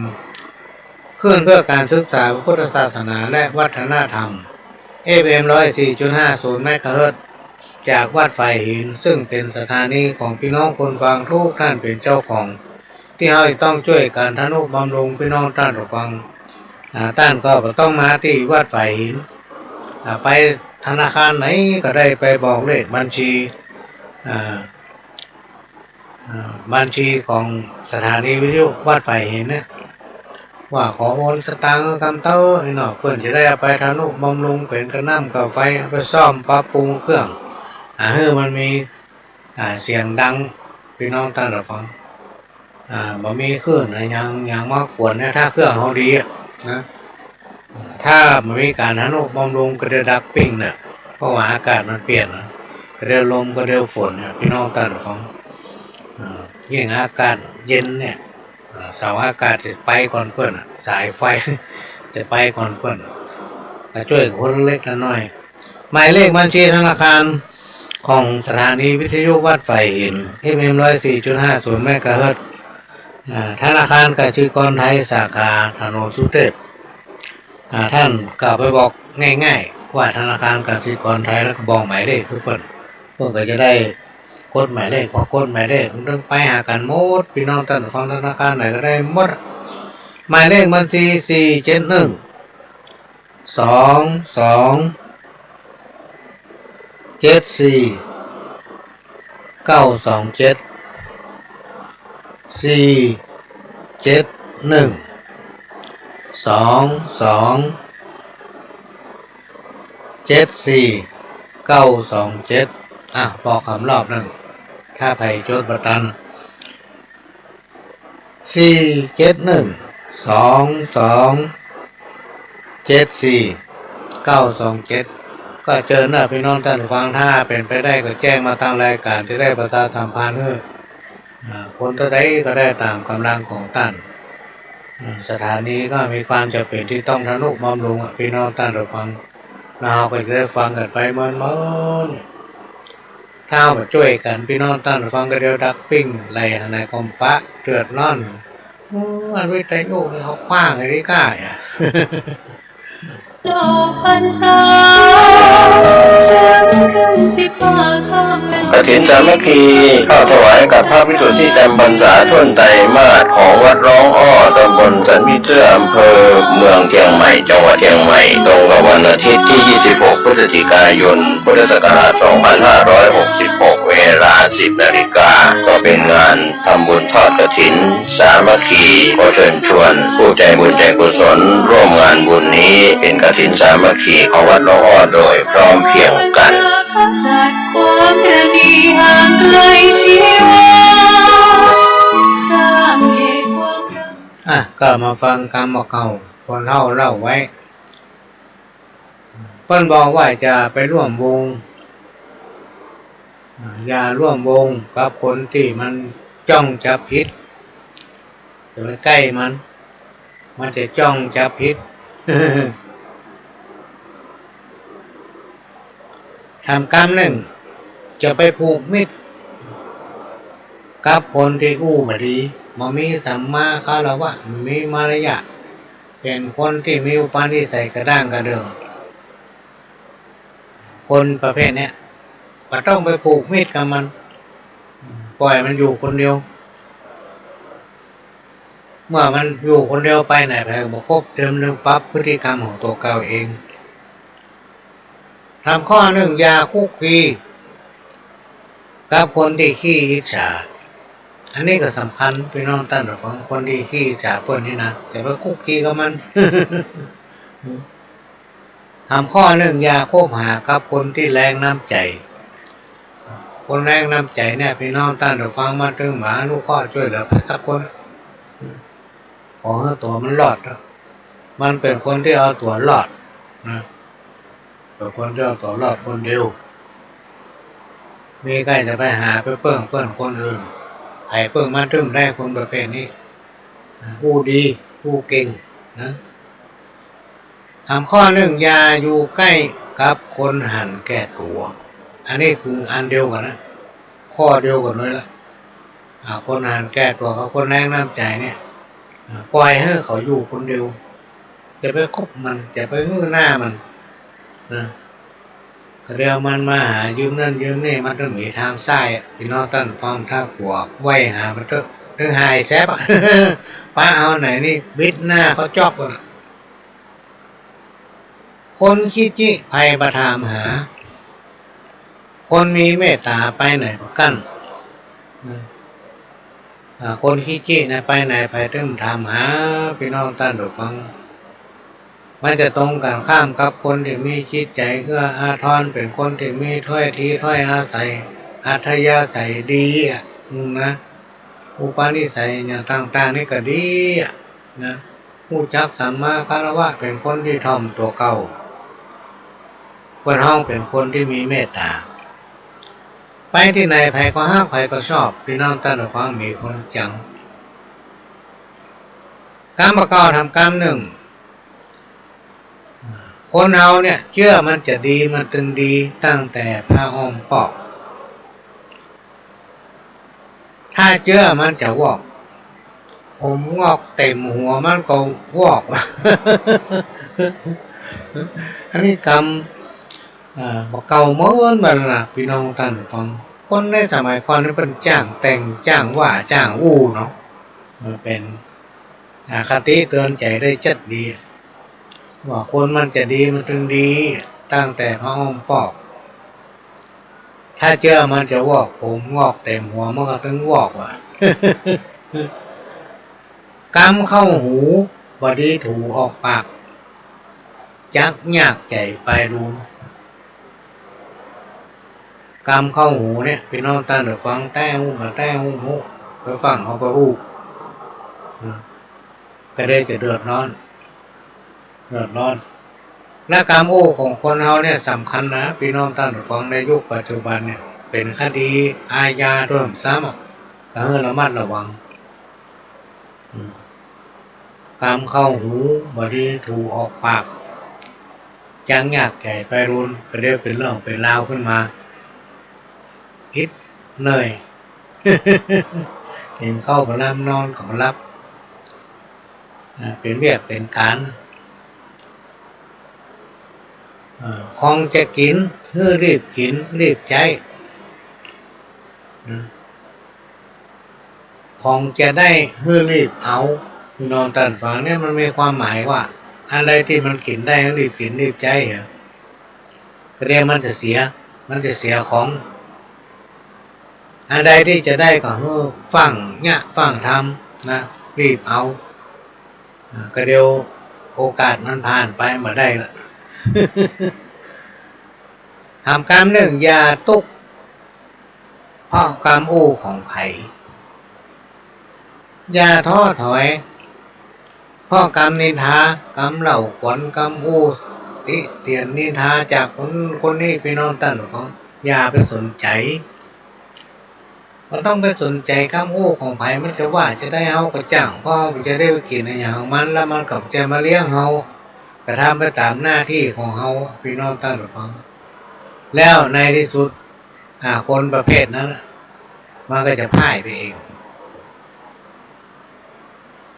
คลื่นเพื่อการศึกษาพระพุทธศาสนาและวัฒนธรรม เอฟเอ็ม ร้อยสี่จุดห้าศูนย์ เมกะเฮิรตซ์ จากวัดฝายหิน ซึ่งเป๋นสถานีของปี้น้องคนฟังกู้ต้านเป๋นเจ้าของ ตี้เฮาต้องจ้วยกั๋นทะนุบำรุงปี้น้องต้านฟัง อ่า ต้านก็บ่ต้องมาตี้วัดฝายหิน อ่า ไปธนาคารไหนก็ได้ ไปบอกเลขบัญชี อ่า อ่า บัญชีของสถานีวิทยุวัดฝายหินเนี่ย ว่าขอโอนสตางค์กำเต้าไอ้หนอ เปิ้นจะได้เอาไปทะนุบำรุงเป๋นก้าน้ำก้าไฟ เอาไปซ่อมปรับปรุงเครื่อง อ่า หื้อมันมี อ่า เสียงดัง ปี้น้องต้านฟัง อ่า บ่มีคลื่นอะหยัง หยังมากวนเนี่ย ถ้าเครื่องเฮาดีอะนะ อ่า ถ้าบ่มีก๋านทะนุบำรุงก็เดี๋ยวดับปิ้งเนี่ย เพราะว่าอากาศมันเปลี่ยนนะ ก็เดี๋ยวลมก็เดี๋ยวฝนเนี่ย ปี้น้องต้านฟัง อ่า ยิ่งอากาศเย็นเนี่ย อ่า เสาอากาศจะไปก่อนเปิ้นอะ สายไฟ จะไปก่อนเปิ้น ก็จ้วยคนเล็กละน้อย หมายเลขบัญชีธนาคารของสถานีวิทยุวัดฝายหิน เอฟเอ็ม ร้อยสี่จุดห้าศูนย์ เมกะเฮิรตซ์ อ่า ธนาคารกสิกรไทยสาขาถนนสุเทพ อ่า ต้านก็ไปบอกง่ายๆ ว่าธนาคารกสิกรไทย แล้วก็บอกหมายเลขหื้อเปิ้น เปิ้นก็จะได้กดหมายเลข พอกดหมายเลขมันต้องไปหากั๋นหมด ปี้น้องต้านฟังธนาคารไหนก็ได้หมด หมายเลขบัญชี สี่เจ็ดหนึ่ง สองสองเจ็ดสี่ เก้าสองเจ็ด สี่เจ็ดหนึ่ง สองสองเจ็ดสี่ เก้าสองเจ็ด อ่ะ บอกกำรอบนึ่ง ถ้าใผจดบ่ตัน สี่เจ็ดหนึ่ง สองสองเจ็ดสี่ เก้าสองเจ็ด ก็เจิญเน่อปี้น้องต้านฟัง ถ้าเป๋นไปได้ก็แจ้งมาตางรายก๋าน จะได้ประชาสัมพันธ์หื้อ อ่า คนเต้าใดก็ได้ต๋ามก๋ำลังของต้าน อ่า สถานีก็มีความจ๋ำเป๋นตี้ต้องทะนุบำรุงอะ ปี้น้องต้านฟัง แล้วเฮาก็จะได้ฟังกั๋นไปเมินๆ ถ้าเฮาบ่จ้วยกั๋น ปี้น้องต้านฟังก็เดี๋ยวดับปิ้งไหลหาไหนก็บ่ปะ เดือดร้อน โอ้ อันวิทยุนี่เฮาคว้างไอ้นี่ก้าอะ กฐินสามัคคี ข้าวถวายกับพระภิกษุสงฆ์จำพรรษาถ้วนไตรมาสของวัดร้องอ้อ ตำบลสันมิตรเจื้อ อำเภอเมืองเชียงใหม่ จังหวัดเชียงใหม่ ตรงกับวันอาทิตย์ที่ ยี่สิบหก พฤศจิกายน พุทธศักราช สองพันห้าร้อยหกสิบหก เวลา สิบนาฬิกา ก็เป็นงานทำบุญทอดกฐิน สามัคคี ขอเชิญชวนผู้ใจบุญใจกุศลร่วมงานบุญนี้ เป็นกฐินสามัคคีของวัดหนองอ้อโดยพร้อมเพรียงกัน อ่ะ ก็มาฟังกำบ่าเก่า คนเฒ่าเล่าไว้ เปิ้นบอกว่าจะไปร่วมวง อ่า อย่าร่วมวงกับคนตี้มันจ้องจะผิด จะไปใก้มัน มันจะจ้องจะผิด ถามกำนึ่ง จะไปผูกมิตรกับคนตี้อู้บ่ดี บ่มีสัมมาคารวะ บ่มีมารยาท เป๋นคนตี้มีอุปนิสัยกระด้างกระเดื่อง คนประเภทเนี้ย บ่ต้องไปผูกมิตรกับมัน ป่อยมันอยู่คนเดียว เมื่อมันอยู่คนเดียวไปไหนไปบ่คบ เติมเนืองปรับพฤติกรรมของตั๋วเก่าเอง ถามข้อนึ่ง อย่าคลุกคลีกับคนตี้ขี้อิจฉา อันนี้ก็สำคัญ ปี้น้องต้านผู้ฟัง คนตี้ขี้อิจฉาเปิ้นนี่นะ จะไปคลุกคลีกับมัน ถามข้อนึ่ง อย่าคบหากับคนตี้แรงน้ำใจ๋ คนแรงน้ำใจ๋เนี่ย ปี้น้องต้านผู้ฟัง มาเถิงบ่าอนุเคราะห์จ้วยเหลือใผสักคน ขอหื้อตั๋วมันรอด มันเป๋นคนตี้เอาตั๋วรอดนะ เป๋นคนตี้เอาตั๋วรอดคนเดียว มีใก้จะไปหาไปเปิ้งเปิ้นคนอื่น ใผเปิ้งมาเถิงได้คนประเภทนี้ อู้ดี อู้เก่งนะ ถามข้อนึ่ง อย่าอยู่ใก้กับคนหันแก่ตั๋ว อันนี้คืออันเดียวกั๋นนะ ข้อเดียวกั๋นเลยละ อ่า คนหันแก่ตั๋วกับคนแรงน้ำใจ๋เนี่ย อ่า ป่อยหื้อเขาอยู่คนเดียว จะไปคบมัน จะไปหื้อหน้ามันนะ ก็เดี๋ยวมันมาหายืมนั่นยืมนี่ มันต้องมีตางใส้อะ ปี้น้องต้านฟัง ถ้ากั๋วไหว้หามันเต๊อะ เถิงหายแซบอะ ปะเอาไหนนี่ บิดหน้าเขาจ๊อกก่อนอะ คนขี้จี้ใผบ่ถามหา คนมีเมตต๋าไปไหนบ่กั้นนะ อ่า คนขี้จี้นะ ไปไหนใผเถิงถามหา ปี้น้องต้านผู้ฟัง มันจะตรงกั๋นข้ามกับคนตี้มีจิตใจ๋เอื้ออาทร เป๋นคนตี้มีถ้อยทีถ้อยอาศัย อัธยาศัยดีอะ อืมนะ อุปนิสัยอย่างต่างๆ นี่ก็ดีอะนะ ฮู้จักสัมมาคารวะ เป๋นคนตี้ถ่อมตั๋วเก่า เปิ้นฮ้องเป๋นคนตี้มีเมตต๋า ไปตี้ไหนใผก็ฮัก ใผก็ชอบ ปี้น้องต้านผู้ฟัง มีคนจัง กำบ่าเก่าถามกำนึ่ง คนเฮาเนี่ย เจื้อมันจะดีมันตึงดีตั้งแต่ผ้าอ้อมปอก ถ้าเจื้อมันจะวอก ผมงอกเต็มหัวมันก็วอก อันนี้กำ อ่า บ่าเก่าเหมือนบัดนั้นนะ ปี้น้องต้านฟัง คนในสมัยก่อนนี่เปิ้นจ้างแต่ง จ้างว่า จ้างอู้เนาะ มันเป๋น อ่า คติเตือนใจ๋ได้จัดดี ว่าคนมันจะดีมันตึงดีตั้งแต่ผ้าอ้อมปอก ถ้าเจื้อมันจะวอก ผมงอกเต็มหัวมันก็ตึงวอกว่ะ กำเข้าหู บ่ดีถูออกปาก จักยากใจ๋ปายรูน กำเข้าหูเนี่ย ปี้น้องต้านฟัง แต๊อู้บ่าแต๊อู้ ไปฟั่งเอาไปอู้นะ ก็ได้จะเดือดร้อน เดือดร้อน และกำอู้ของคนเฮาเนี่ยสำคัญนะ ปี้น้องต้านฟัง ในยุคปัจจุบันเนี่ย เป๋นคดีอาญาด้วยซ้ำอะ ก็หื้อระมัดระวัง อืม กำเข้าหู บ่ดีถูออกปาก จักยากใจ๋ปายรูน ก็เดี๋ยวเป๋นเรื่องเป๋นราวขึ้นมา อิดเหนื่อย กิ๋นข้าวบ่ลำ นอนก็บ่หลับ อ่า เป๋นเวียกเป๋นก๋าน เอ่อ ของจะกิ๋น หื้อรีบกิ๋น รีบใจ๊ นะ ของจะได้หื้อรีบเอา ปี้น้องต้านฟัง เนี่ยมันมีความหมายว่า อันใดตี้มันกิ๋นได้ รีบกิ๋น รีบใจ๊เหอะ ก็เดี๋ยวมันจะเสีย มันจะเสียของ อันใดตี้จะได้ก็หื้อฟั่งเยียะฟั่งท นะ รีบเอา อ่า ก็เดี๋ยวโอกาสมันผ่านไปบ่ได้ละ หามกำนึ่ง อย่าตุ๊กข์เพราะกำอู้ของใผ อย่าท้อถอยเพราะกำนินทา กำเล่าขวัญ กำอู้ติเตียนนินทาจากคน คนนี้ ปี้น้องต้านผู้ฟัง อย่าไปสนใจ๋ บ่ต้องไปสนใจ๋กำอู้ของใผ มันจะว่าจาใดเฮาก็จ้าง เพราะเฮาก็บ่ได้ไปกิ๋นอะหยังของมัน แล้วมันก็บ่ได้มาเลี้ยงเฮา ก็ทำไปต๋ามหน้าตี้ของเฮา ปี้น้องต้านผู้ฟัง แล้วในตี้สุด อ่า คนประเภทนั้นน่ะ มันก็จะพ่ายไปเอง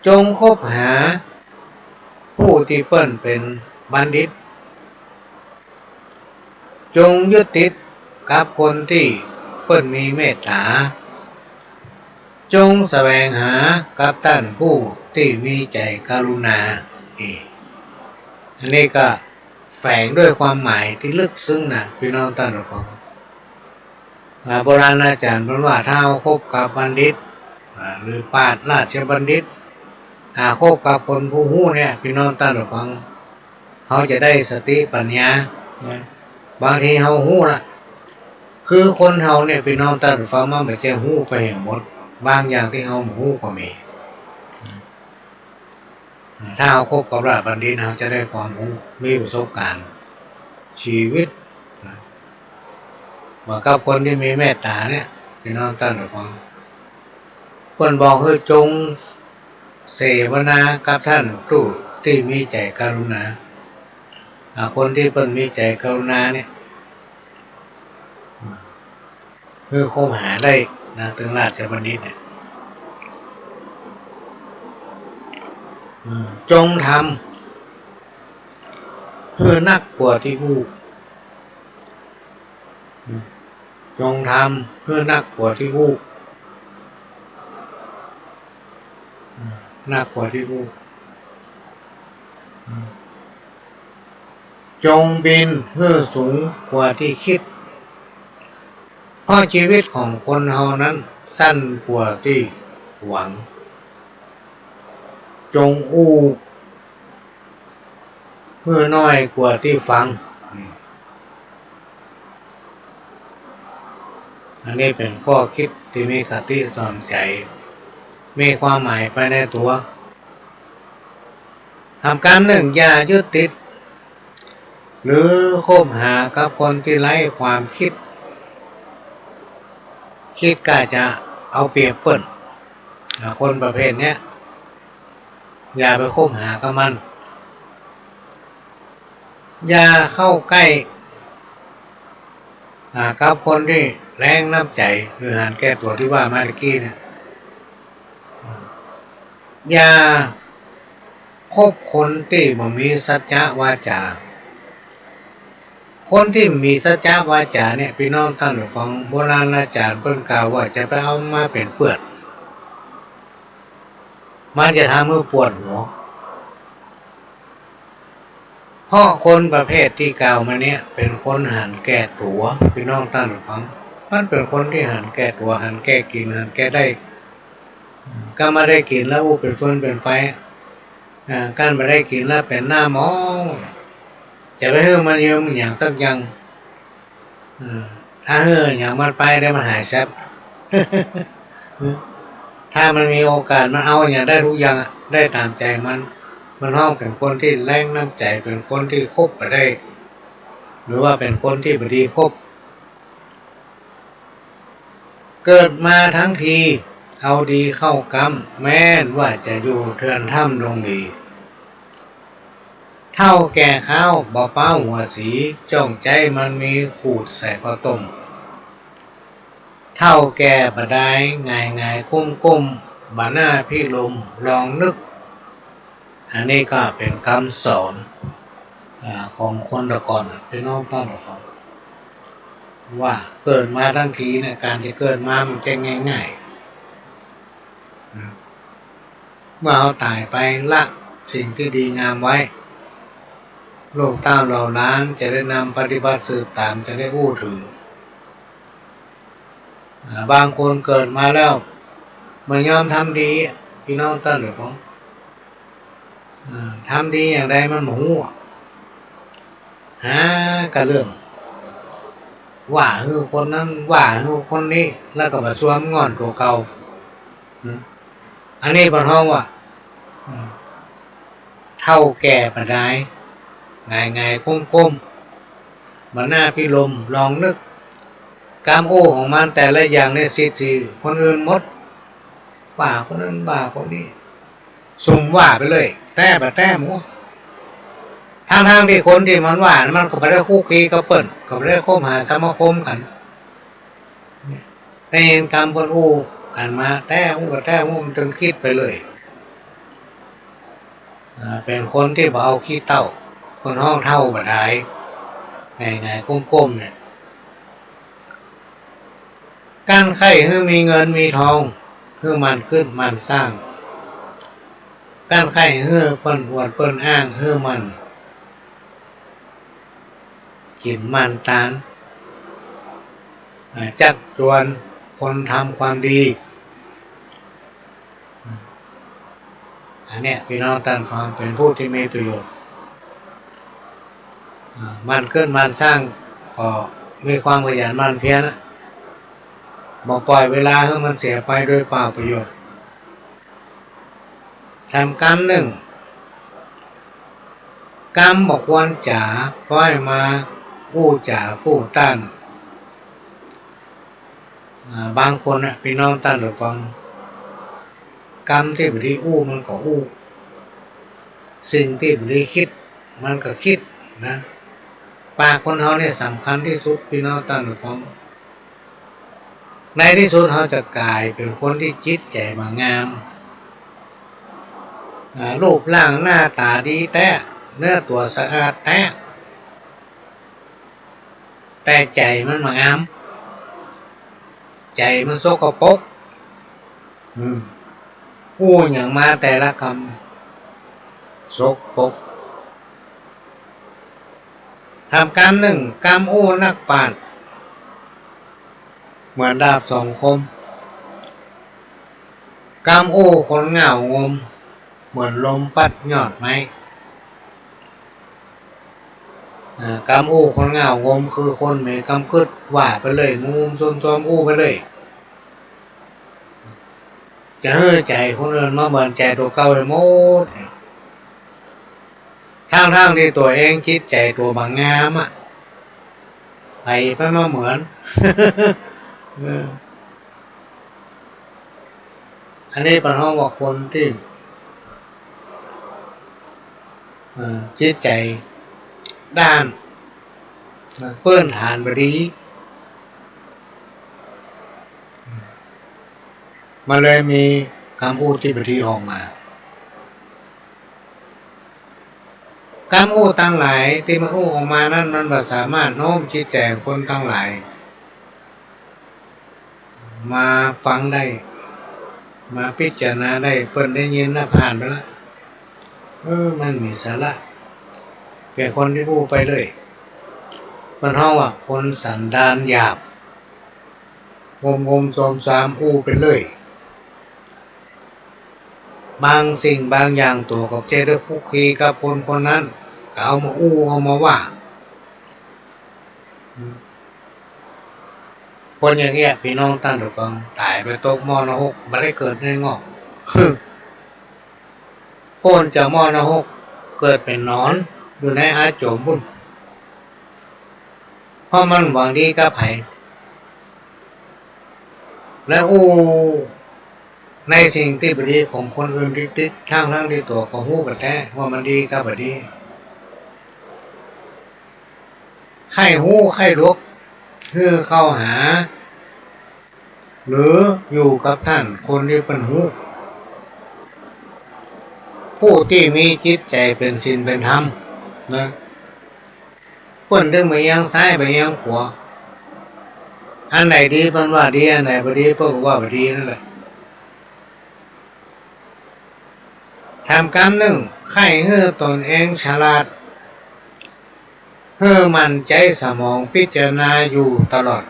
จงคบหาผู้ตี้เปิ้นเป๋นบัณฑิต จงยึดติดกับคนตี้เปิ้นมีเมตต๋า จงแสวงหากับต้านผู้ตี้มีใจ๋กรุณา นี่ อันนี้ก็แฝงด้วยความหมายตี้ลึกซึ้งนะ ปี้น้องต้านผู้ฟัง อ่า โบราณอาจ๋ารย์เปิ้นว่า ถ้าเฮาคบกับบัณฑิต อ่า หรือปราชญ์ราชบัณฑิต อ่า คบกับคนผู้ฮู้เนี่ย ปี้น้องต้านผู้ฟัง เฮาจะได้สติปัญญานะ บางทีเฮาฮู้ละ คือคนเฮาเนี่ย ปี้น้องต้านผู้ฟัง มันบ่ใจ้ฮู้ไปแหมหมด บางอย่างตี้เฮาบ่ฮู้ก็มี ถ้าเฮาคบกับราชบัณฑิต เฮาจะได้ความฮู้ มีประสบการณ์ชีวิต เหมือนกับคนตี้มีเมตต๋าเนี่ย ปี้น้องต้านผู้ฟัง เปิ้นบอกหื้อจงเสวนากับต้านผู้ตี้มีใจ๋กรุณา อ่า คนตี้เปิ้นมีใจ๋กรุณาเนี่ย หื้อคบหาได้นะ ตึงราชบัณฑิตเนี่ย อืม จงทำหื้อนักกว่าตี้อู้ อืม จงทำหื้อนักกว่าตี้อู้ อืม นักกว่าตี้อู้ อืม จงบินหื้อสูงกว่าตี้กึ๊ด เพราะชีวิตของคนเฮานั้นสั้นกว่าตี้หวัง จงอู้หื้อน้อยกว่าตี้ฟัง อืม อันนี้เป๋นข้อกึ๊ดตี้มีคติสอนใจ๋ มีความหมายไปในตั๋ว หามกำนึ่ง อย่ายึดติด หรือคบหากับคนตี้ไร้ความกึ๊ด กึ๊ดก้าจะเอาเปรียบเปิ้น อ่า คนประเภทเนี้ย อย่าไปคบหากับมัน อย่าเข้าใก้ อ่า กับคนตี้แล้งน้ำใจ๋ หรือหันแก่ตั๋วตี้ว่ามาตะกี้เนี่ย อย่าคบคนตี้บ่มีสัจจะวาจ๋า คนตี้มีสัจจะวาจ๋าเนี่ย ปี้น้องต้านผู้ฟัง โบราณอาจ๋ารย์เปิ้นกล่าวว่า จะไปเอามาเป๋นเปื้อน มันจะทำหื้อปวดหัว เพราะคนประเภทตี้กล่าวมาเนี่ย เป๋นคนหันแก่ตั๋ว ปี้น้องต้านผู้ฟัง มันเป๋นคนตี้หันแก่ตั๋ว หันแก่กิ๋น หันแก่ได้ ก้าบ่ได้กิ๋นแล้วอู้เป๋นฟืนเป๋นไฟ อ่า ก้าบ่ได้กิ๋นแล้วเป๋นหน้าหมอง จะไปหื้อมันยืมหยังสักอย่าง เออ ถ้าหื้อหยังมันไปแล้วมันหายแซบ ถ้ามันมีโอกาสมันเอาหยังได้กู้อย่างอะ ได้ต๋ามใจ๋มัน มันฮ้องเป๋นคนตี้แล้งน้ำใจ๋ เป๋นคนตี้คบบ่ได้ หรือว่าเป๋นคนตี้บ่ดีคบ เกิดมาตังที เอาดีเข้ากำ แม้นว่าจะอยู่เทือนถ้ำดงหลี เฒ่าแก่คาวบ่ป๊าวหัวสี จ้องใจ๊มันมีขูดใส่ข้าวต้ม เฒ่าแก่บ่ดายหงายๆ ก้มๆ บ่หน้าพิรมย์ ลองนึก อันนี้ก็เป๋นกำสอน อ่า ของคนแต่ก่อนน่ะ ปี้น้องต้านผู้ฟัง ว่าเกิดมาตังทีเนี่ย ก๋านจะเกิดมามันบ่ใจ้ง่ายๆ นะ เมื่อเฮาต๋ายไปละสิ่งตี้ดีงามไว้ ลูกเต้าเหล่าหลานจะได้นำปฏิบัติสืบต๋าม จะได้อู้เถิง อ่า บางคนเกิดมาแล้ว บ่ยอมทำดี ปี้น้องต้านผู้ฟัง อ่า ทำดีอย่างใดมันบ่ฮู้ หาก้าเรื่อง ว่าหื้อคนนั้น ว่าหื้อคนนี้ แล้วก็บ่าซวยง่อนตั๋วเก่า อืม อันนี้เปิ้นฮ้องว่า อืม เฒ่าแก่บ่ดาย หงายๆ ก้มๆ บ่น่าพิรม ลองนึก กำอู้ของมันแต่ละอย่างเนี่ย สิทธิ์สี่คนอื่นหมด ว่าคนนั้นว่าคนนี้ สุมว่าไปเลย แต๊บ่แต๊หมู่ ทั้งๆ ตี้คนตี้มันว่านั้น มันก็บ่ได้คลุกคลีกับเปิ้น ก็บ่ได้คบหาสมาคมกั๋น แต่เห็นกำเปิ้นอู้กั๋นมา แต๊อู้บ่แต๊อู้ มันตึงกึ๊ดไปเลย อ่า เป๋นคนตี้บ่เอาขี้เต้า เปิ้นฮ้องเฒ่าบ่ดาย หงายๆ ก้มๆ เนี่ย กั๋นใค่หื้อมีเงินมีทอง หื้อหมั่นกึ๊ดหมั่นสร้าง กั๋นใค่หื้อเปิ้นอวดเปิ้นอ้าง หื้อหมั่นกิ๋นหมั่นตาน อ่า จักจวนคนทำความดี อันเนี้ย ปี้น้องต้านฟัง เป๋นผู้ตี้มีประโยชน์ อ่า หมั่นกึ๊ดหมั่นสร้าง ก็มีความขยันหมั่นเพียรนะ บ่ป่อยเวลาหื้อมันเสียไปโดยเปล่าประโยชน์ แถมกำนึ่ง กำบ่ควรจ๋า ป้อยมาอู้จ๋าฟู่ต้าน อ่า บางคนน่ะ ปี้น้องต้านผู้ฟัง กำตี้บ่ดีอู้มันก็อู้ สิ่งตี้บ่ดีกึ๊ดมันก็กึ๊ดนะ ปากคนเฮาเนี่ยสำคัญตี้สุด ปี้น้องต้านผู้ฟัง ในตี้สุดเฮาจะก๋ายเป๋นคนตี้จิตใจ๋บ่างาม อ่า รูปร่างหน้าต๋าดีแต๊ เนื้อตั๋วสะอาดแต๊ แต่ใจ๋มันบ่างาม ใจ๋มันสกปรก อืม อู้หยังมาแต่ละกำ สกปรก แถมกำนึ่ง กำอู้นักปราชญ์ เหมือนดาบสองคม กำอู้คนเหง้างม เหมือนลมปั๊ดยอดไม้ อ่า กำอู้คนเหง้างม คือคนบ่มีกำกึ๊ด ว่าไปเลย งมๆ ซวมๆ อู้ไปเลย จะหื้อใจ๋คนอื่นมาเหมือนใจ๋ตั๋วเก่าไปหมด ทั้งๆ ตี้ตั๋วเองจิตใจ๋ตั๋วบ่างามอะ ไปไปมาเหมือน เออ อันนี้เปิ้นฮ้องว่าคนตี้ เอ่อ จิตใจ๋ด้าน นะ พื้นฐานบ่ดี มันเลยมีกำอู้ตี้บ่ดีออกมา กำอู้ตังหลายตี้มันอู้ออกมานั้น มันบ่สามารถโน้มจิตใจ๋คนตังหลาย มาฟังได้ มาพิจารณาได้ เปิ้นได้ยินนะ ผ่านไปละ เออ มันบ่มีสาระ เป๋นคนตี้อู้ไปเลย เปิ้นฮ้องว่าคนสันดานหยาบ งมๆ ซวมๆ อู้ไปเลย บางสิ่งบางอย่างตั๋วก็บ่ใจ้ได้คลุกคลีกับคนคนนั้น ก็เอามาอู้ เอามาว่า คนอย่างเงี้ย ปี้น้องต้านผู้ฟัง ต๋ายไปตกหม้อนรก บ่ได้เกิดในงอก ป๊นจากหม้อนรก เกิดเป๋นหนอน อยู่ในอาโจมปู๊น เพราะมันหวังดีกับใผ และอู้ในสิ่งตี้บ่ดีของคนอื่นติ๊กๆ ทั้งๆ ตี้ตั๋วก็ฮู้บ่แต๊ว่ามันดีกับบ่ดี ใค่ฮู้ใค่หลบ หื้อเข้าหา หรืออยู่กับต้านคนตี้เปิ้นฮู้ ผู้ตี้มีจิตใจ๋เป๋นศีลเป๋นธรรมนะ เปิ้นตึงบ่เอียงซ้ายบ่เอียงขวา อันไหนดีเปิ้นว่าดี อันไหนบ่ดีเปิ้นก็ว่าบ่ดีนั่นแหละ แถมกำนึ่ง ใค่หื้อตนเองฉลาด หื้อหมั่นใจ๊สมองพิจารณาอยู่ตลอด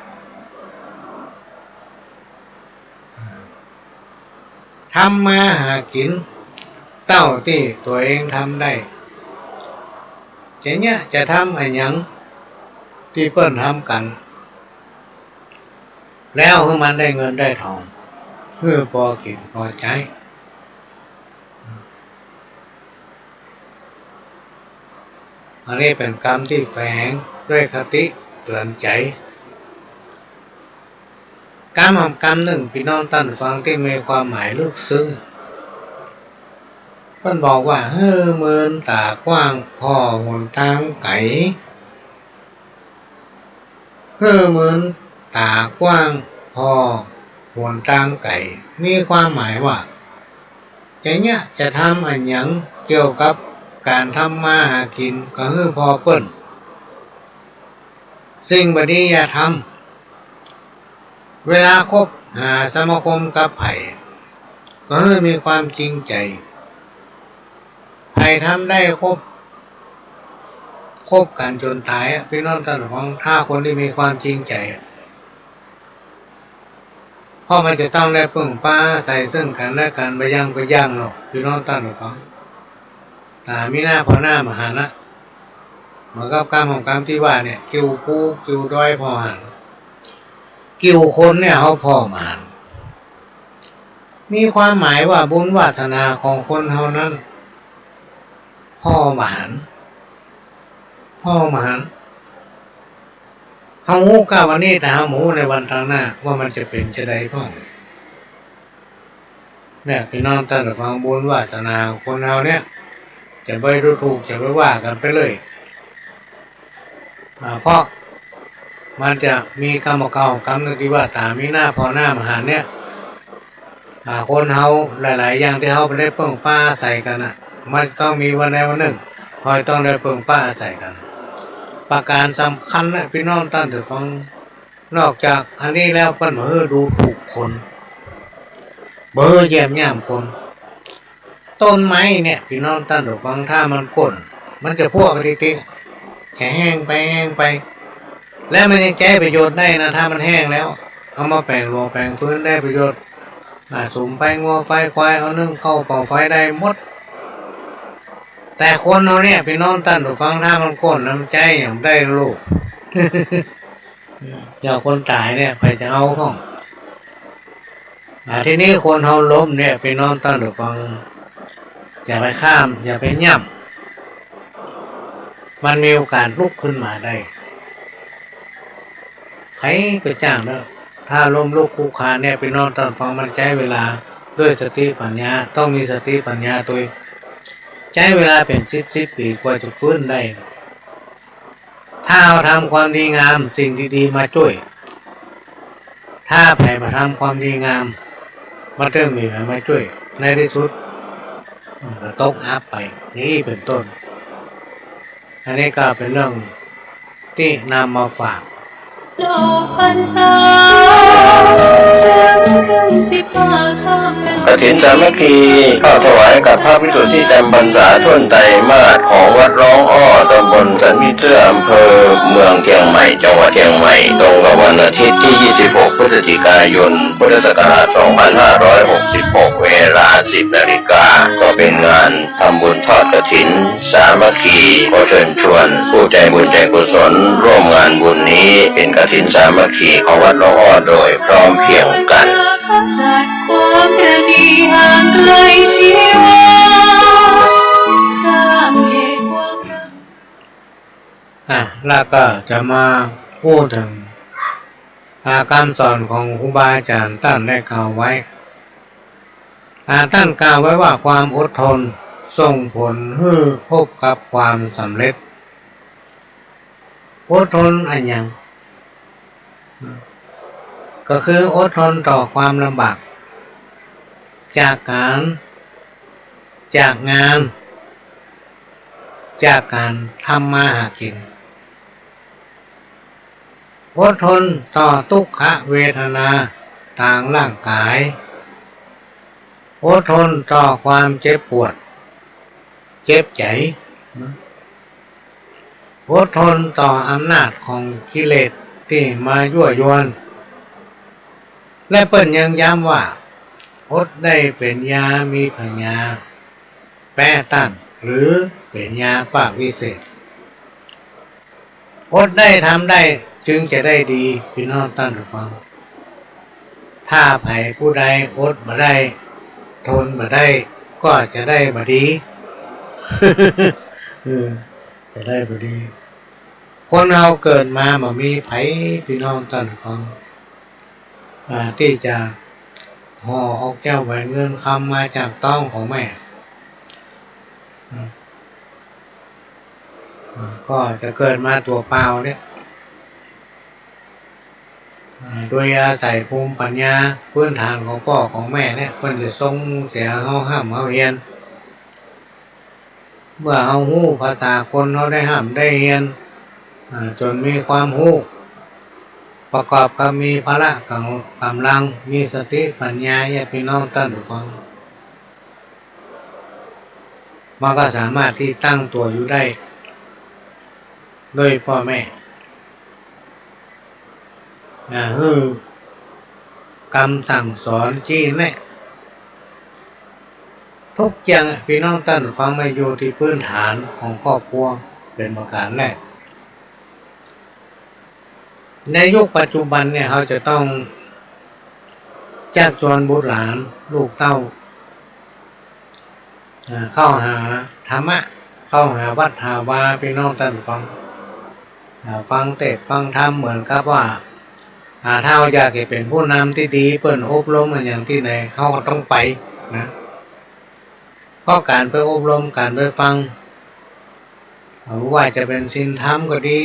ทำมาหากิ๋นเต้าตี้ตั๋วเองทำได้ จะเยียะจะทำอะหยังตี้เปิ้นทำกั๋น แล้วหื้อมันได้เงินได้ทอง หื้อปอกิ๋นปอใจ๊ อันนี้เป๋นกำตี้แฝงด้วยคติเตื๋อนใจ๋ กำหำกำนึ่ง ปี้น้องต้านฟัง ตี้มีความหมายลึกซึ้ง เปิ้นบอกว่า หื้อมืนต๋ากว้างผ่อหนตางไก๋ หื้อมืนต๋ากว้างผ่อหนตางไก๋ มีความหมายว่า จะเยียะจะทำอะหยังเกี่ยวกับก๋านทำมาหากิ๋น ก็หื้อผ่อเปิ้น สิ่งบ่ดีอย่าทำ เวลาคบหาสมาคมกับใผ ก็หื้อมีความจริงใจ๋ ใผทำได้คบ คบกั๋นจ๋นต๋ายอะ ปี้น้องต้านฟัง ถ้าคนตี้มีความจริงใจ๋อะ เพราะมันจะต้องได้เปิ้งปาอาศัยเซิ่งกั๋นและกั๋น บ่อย่างก็อย่างเนาะ ปี้น้องต้านฟัง ต๋ามีหน้าผ่อหน้าบ่หันนะ เหมือนกับกำหำกำตี้ว่าเนี่ย กิ่วภูกิ่วดอยผ่อหัน กิ่วคนเนี่ยเฮาผ่อบ่หัน มีความหมายว่าบุญวาสนาของคนเฮานั้น ผ่อบ่หัน ผ่อบ่หัน เฮาฮู้ก้าวันนี้ แต่เฮาบ่ฮู้ในวันตางหน้าว่ามันจะเป๋นจาใดพ่อง เนี่ย ปี้น้องต้านฟัง บุญวาสนาของคนเฮาเนี่ย จะไปดูถูก จะไปว่ากั๋นไปเลย อ่า เพราะมันจะมีกำบ่าเก่ากำนึ่งตี้ว่า ต๋ามีหน้าผ่อหน้าบ่หันเนี่ย อ่า คนเฮาหลายๆ อย่างตี้เฮาบ่ได้เปิ้งปาอาศัยกั๋นน่ะ มันต้องมีวันใดวันนึ่ง เฮาต้องได้เปิ้งปาอาศัยกั๋น ประก๋านสำคัญนะ ปี้น้องต้านฟัง นอกจากอันนี้แล้ว เปิ้นบ่หื้อดูถูกคน บ่หื้อเยียดหยามคน ต้นไม้เนี่ย ปี้น้องต้านฟัง ถ้ามันโค่น มันจะพั่วไปติ๊กๆ จะแห้งไปแห้งไป และมันยังใจ๊ประโยชน์ได้นะ ถ้ามันแห้งแล้ว เอามาแป๋งหลัวแป๋งปืนได้ประโยชน์ อ่า สุมไฟงัวไฟควาย เอานึ่งข้าวเป่าไฟได้หมด แต่คนเฮาเนี่ย ปี้น้องต้านฟัง ถ้ามันโค่นแล้วมันใจ๊หยังได้ลูก อย่างคนต๋ายเนี่ย ใผจะเอาพ่อง อ่า ทีนี้คนเฮาล้มเนี่ย ปี้น้องต้านฟัง อย่าไปข้าม อย่าไปหยาม มันมีโอกาสลุกขึ้นมาได้ ใผก็จ้างเนาะ ถ้าล้มลุกคลุกคลานเนี่ย ปี้น้องต้านฟัง มันใจ๊เวลาด้วยสติปัญญา ต้องมีสติปัญญาตวย ใจ๊เวลาเป๋นสิบสิบปี๋กว่าจะฟื้นได้ ถ้าเฮาทำความดีงาม สิ่งดีๆ มาจ้วย ถ้าใผบ่ทำความดีงาม มันก็บ่มีใผมาจ้วย ในตี้สุด มันก็ตกอับไป อย่างอี้เป๋นต้น อันนี้ก็เป๋นเรื่องตี้นำมาฝาก กฐินสามัคคี ทอดถวายกับพระภิกษุตี้จำพรรษาถ้วนไตรมาสของวัดร้องอ้อ ตำบลสันผีเสื้อ อำเภอเมืองเชียงใหม่ จังหวัดเชียงใหม่ ตรงกับวันอาทิตย์ตี้ ยี่สิบหก พฤศจิกายน พุทธศักราช สองพันห้าร้อยหกสิบหก เวลา สิบนาฬิกา ก็เป็นงานทำบุญทอดกฐิน สามัคคี ขอเชิญชวนผู้ใจบุญใจกุศลร่วมงานบุญนี้ เป็นกฐินสามัคคีของวัดร้องอ้อโดยพร้อมเพรียงกัน อ่ะ แล้วก็จะมาอู้เถิง อ่า กำสอนของครูบาอาจ๋ารย์ต้านได้กล่าวไว้ อ่า ต้านกล่าวไว้ว่า ความอดทนส่งผลหื้อพบกับความสำเร็จ อดทนอะหยัง ก็คืออดทนต่อความลำบาก จากก๋าน จากงาน จากก๋านทำมาหากิ๋น อดทนต่อตุ๊กขเวทนาตางร่างก๋าย อดทนต่อความเจ็บปวด เจ็บใจ๋ อดทนต่ออำนาจของกิเลสตี้มายั่วยวน และเปิ้นยังย้ำว่า อดได้เป๋นยา มีผญาแป๊ตั้น หรือเป๋นยาปะวิเศษ อดได้ทำได้จึงจะได้ดี ปี้น้องต้านผู้ฟัง ถ้าใผผู้ใดอดบ่ได้ ทนบ่ได้ ก็จะได้บ่ดี เออ จะได้บ่ดี คนเฮาเกิดมาบ่มีใผ ปี้น้องต้านผู้ฟัง อ่า ตี้จะห่อเอาแก้วแหวนเงินคำมาจากต๊องของแม่ อืม อ่า ก็จะเกิดมาตั๋วเปล่าเนี่ย อ่า โดยอาศัยภูมิปัญญาพื้นฐานของป้อของแม่เนี่ย เปิ้นจะส่งเสียเฮาฮ่ำเฮาเฮียน เมื่อเฮาฮู้ภาษาคน เฮาได้ฮ่ำได้เฮียน อ่า จ๋นมีความฮู้ ประกอบกับมีพละก๋ำ- ก๋ำลัง มีสติปัญญา เยียะปี้น้องต้านผู้ฟัง มันก็สามารถตี้ตั้งตั๋วอยู่ได้ โดยป้อแม่ อ่า หื้อกำสั่งสอน จี๊แนะ ทุกอย่างอะ ปี้น้องต้านผู้ฟัง มันอยู่ตี้พื้นฐานของครอบครัวเป๋นประก๋านแรก ในยุคปัจจุบันเนี่ย เฮาจะต้อง จักจวนบุตรหลานลูกเต้า อ่า เข้าหาธรรมะ เข้าหาวัดหาวา ปี้น้องต้านผู้ฟัง อ่า ฟังเตสน์ฟังธรรม เหมือนกับว่า อ่า ถ้าเฮาอยากจะเป๋นผู้นำตี้ดี เปิ้นอบรมอะหยังตี้ไหน เฮาก็ต้องไปนะ เพราะก๋านไปอบรม ก๋านไปฟัง อ่า บ่ว่าจะเป๋นศีลธรรมก็ดี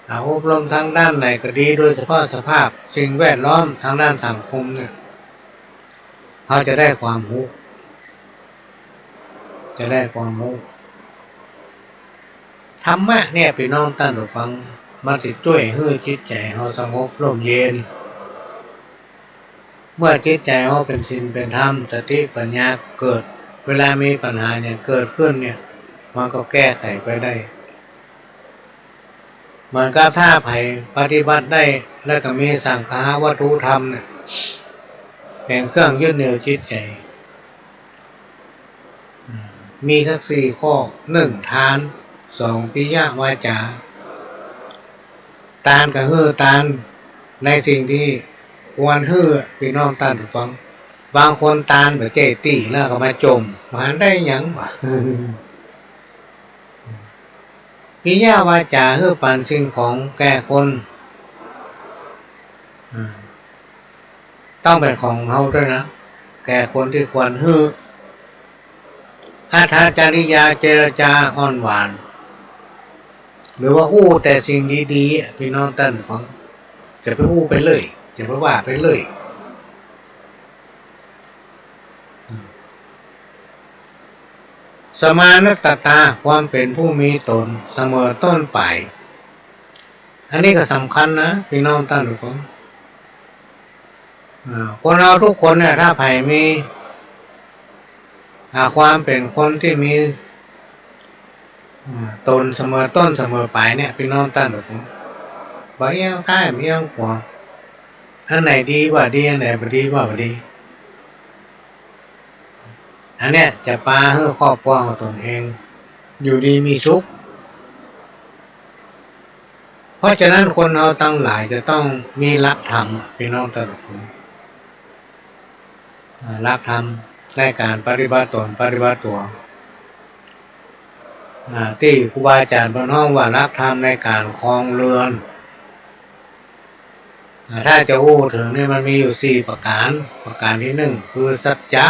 อ่า อบรมตางด้านไหนก็ดี โดยเฉพาะสภาพสิ่งแวดล้อมตางด้านสังคมเนี่ย เฮาจะได้ความฮู้ จะได้ความฮู้ ธรรมะเนี่ย ปี้น้องต้านผู้ฟัง มันจะจ้วยหื้อจิตใจ๋เฮาสงบร่มเย็น เมื่อจิตใจ๋เฮาเป๋นศีลเป๋นธรรม สติปัญญาเกิด เวลามีปัญหาหยังเกิดขึ้นเนี่ย มันก็แก้ไขไปได้ เหมือนกับถ้าใผปฏิบัติได้ แล้วก็มีสังฆาวัตถุธรรมเนี่ย เป๋นเครื่องยึดเหนี่ยวจิตใจ๋ อืม มีสักสี่ข้อ หนึ่ง ทาน สอง ปิยวาจา ตานก็หื้อตานในสิ่งตี้ควรหื้อ ปี้น้องต้านผู้ฟัง บางคนตานบ่ใจ้ตี้ แล้วก็มาจ่ม บ่หันได้หยังวะ ปิยวาจา หื้อปันสิ่งของแก่คน อ่า ต้องเป๋นของเฮาด้วยนะ แก่คนตี้ควรหื้อ อัตถจริยา เจรจาอ่อนหวาน หรือว่าอู้แต่สิ่งดีๆ อะ ปี้น้องต้านฟัง จะไปอู้ไปเรื่อย จะไปว่าไปเรื่อย สมานัตตา ความเป๋นผู้มีต๋นเสมอต้นปลาย อันนี้ก็สำคัญนะ ปี้น้องต้านฟัง อ่า คนเฮาทุกคนเนี่ย ถ้าใผมี อ่า ความเป๋นคนตี้มี อ่า ต๋นเสมอต้นเสมอปลายเนี่ย ปี้น้องต้านฟัง บ่เอี้ยงซ้าย บ่เอี้ยงขวา อันไหนดีว่าดี อันไหนบ่ดีว่าบ่ดี อันเนี้ยจะปาหื้อครอบครัวของตนเอง อยู่ดีมีสุข เพราะฉะนั้นคนเฮาตังหลายจะต้องมีหลักธรรมอะ ปี้น้องต้านฟัง อ่า หลักธรรมในก๋านปฏิบัติต๋นปฏิบัติตั๋ว อ่า ตี้ครูบาอาจ๋ารย์เปิ้นฮ้องว่าหลักธรรมในก๋านครองเฮือน อ่า ถ้าจะอู้เถิงเนี่ยมันมีอยู่สี่ประก๋าน ประก๋านตี้หนึ่งคือสัจจะ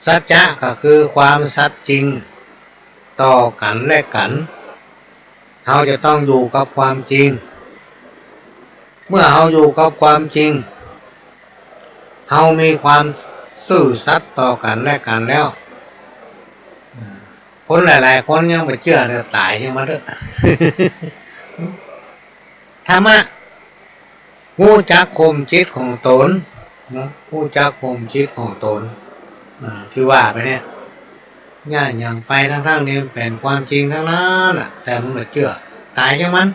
สัจจะก็คือความสัตย์จริงต่อกั๋นและกั๋น เฮาจะต้องอยู่กับความจริง เมื่อเฮาอยู่กับความจริง เฮามีความซื่อสัตย์ต่อกั๋นและกั๋นแล้ว คนหลายๆ คนยังบ่เจื้อเลย ต๋ายจังมันเต๊อะ ธรรมะ ฮู้จักข่มจิตของต๋น เนาะ ฮู้จักข่มจิตของต๋น อ่า ตี้ว่าไปเนี่ย เยียะหยังไปตังๆ ตี้มันเป๋นความจริงตังนั้นน่ะ แต่มันบ่เจื้อ ต๋ายจังมัน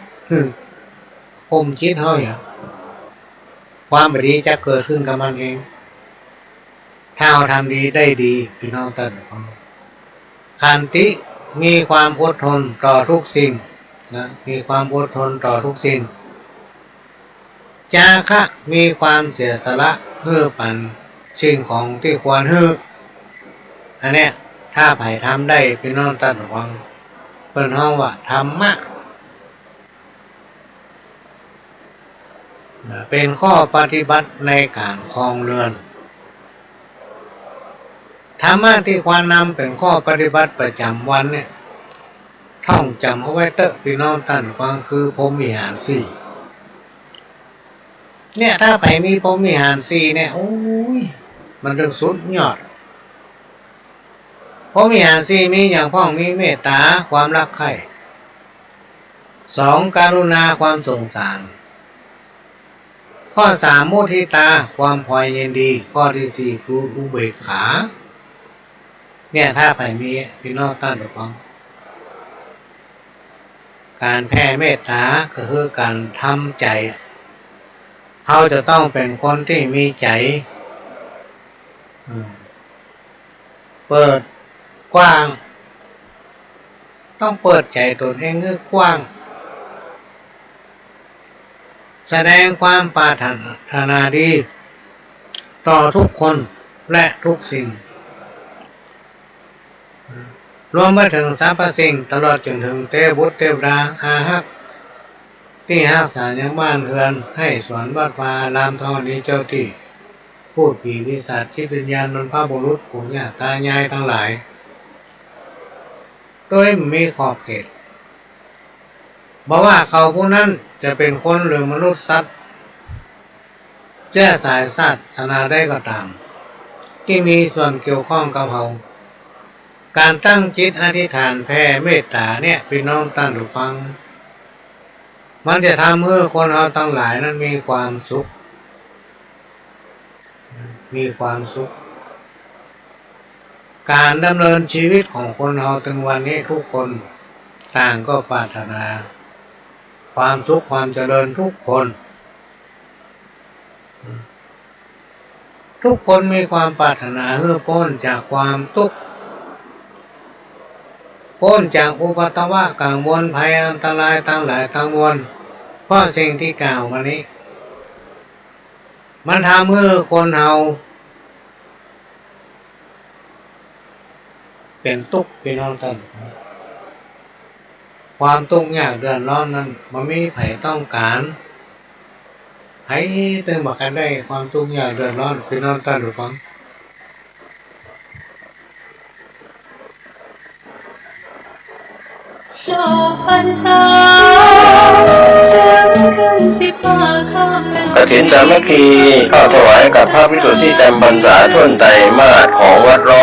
ข่มจิตเฮาอย่าง ความบ่ดีจะเกิดขึ้นกับมันเอง ถ้าเฮาทำดีได้ดี ปี้น้องต้านผู้ฟัง ขันติ มีความอดทนต่อทุกสิ่งนะ มีความอดทนต่อทุกสิ่ง จาคะ มีความเสียสละหื้อปันสิ่งของตี้ควรหื้อ อันเนี้ย ถ้าใผทำได้ ปี้น้องต้านผู้ฟัง เปิ้นฮ้องว่าธรรมะ เป๋นข้อปฏิบัติในก๋านครองเฮือน ธรรมะตี้ควรนำเป๋นข้อปฏิบัติประจ๋ำวันเนี่ย ท่องจ๋ำเอาไว้เต๊อะ ปี้น้องต้านผู้ฟัง คือพรหมวิหารสี่ เนี่ย ถ้าใผมีพรหมวิหารสี่เนี่ย โอ้ย มันตึงสุดยอด พรหมวิหารสี่มีหยังพ่อง มีเมตต๋า ความรักใคร่ สอง กรุณา ความสงสาร ข้อสาม มุทิตา ความพอยินดี ข้อตี้สี่ คืออุเบกขา เนี่ย ถ้าใผมี ปี้น้องต้านผู้ฟัง ก๋านแผ่เมตต๋าก็คือก๋านทำใจ๋ เฮาจะต้องเป๋นคนตี้มีใจ๋ อืม เปิดกว้าง ต้องเปิดใจ๋ตนเองหื้อกว้าง แสดงความปรารถนาดีต่อทุกคนและทุกสิ่ง รวมไปเถิงสรรพสิ่ง ตลอดจ๋นเถิงเตวบุตรเตวดาอาฮัก ตี้ฮักษายังบ้านเฮือน ไฮ่สวน วัดวาอาราม ธรณีเจ้าตี้ พูดผีปีศาจ จิตวิญญาณ บรรพบุรุษ ปู่ย่าตายายตังหลาย โดยบ่มีขอบเขต บ่ว่าเขาผู้นั้นจะเป๋นคนหรือมนุษย์สัตว์ เจื้อสายศาสนาใดก็ต๋าม ตี้มีส่วนเกี่ยวข้องกับเฮา ก๋านตั้งจิตอธิษฐานแผ่เมตต๋าเนี่ย ปี้น้องต้านผู้ฟัง มันจะทำหื้อคนเฮาตังหลายนั้นมีความสุข มีความสุข ก๋านดำเนินชีวิตของคนเฮาตึงวันนี้ ทุกคนต่างก็ปรารถนาความสุขความเจริญทุกคน ทุกคนมีความปรารถนาหื้อป๊นจากความตุ๊กข์ ป๊นจากอุปัทวะกังวลภัยอันตรายตังหลายตังมวล เพราะสิ่งตี้กล่าวมานี้ มันทำหื้อคนเฮาเป๋นตุ๊กข์ ปี้น้องต้าน ความตุ๊กข์ยากเดือดร้อนนั้น บ่มีใผต้องก๋าน ใผตึงบ่ใค่ได้ความตุ๊กข์ยากเดือดร้อน ปี้น้องต้านผู้ฟัง กฐินสามัคคี ทอดถวายกับพระภิกษุสงฆ์จำพรรษาถ้วนไตรมาสของวัดร้อ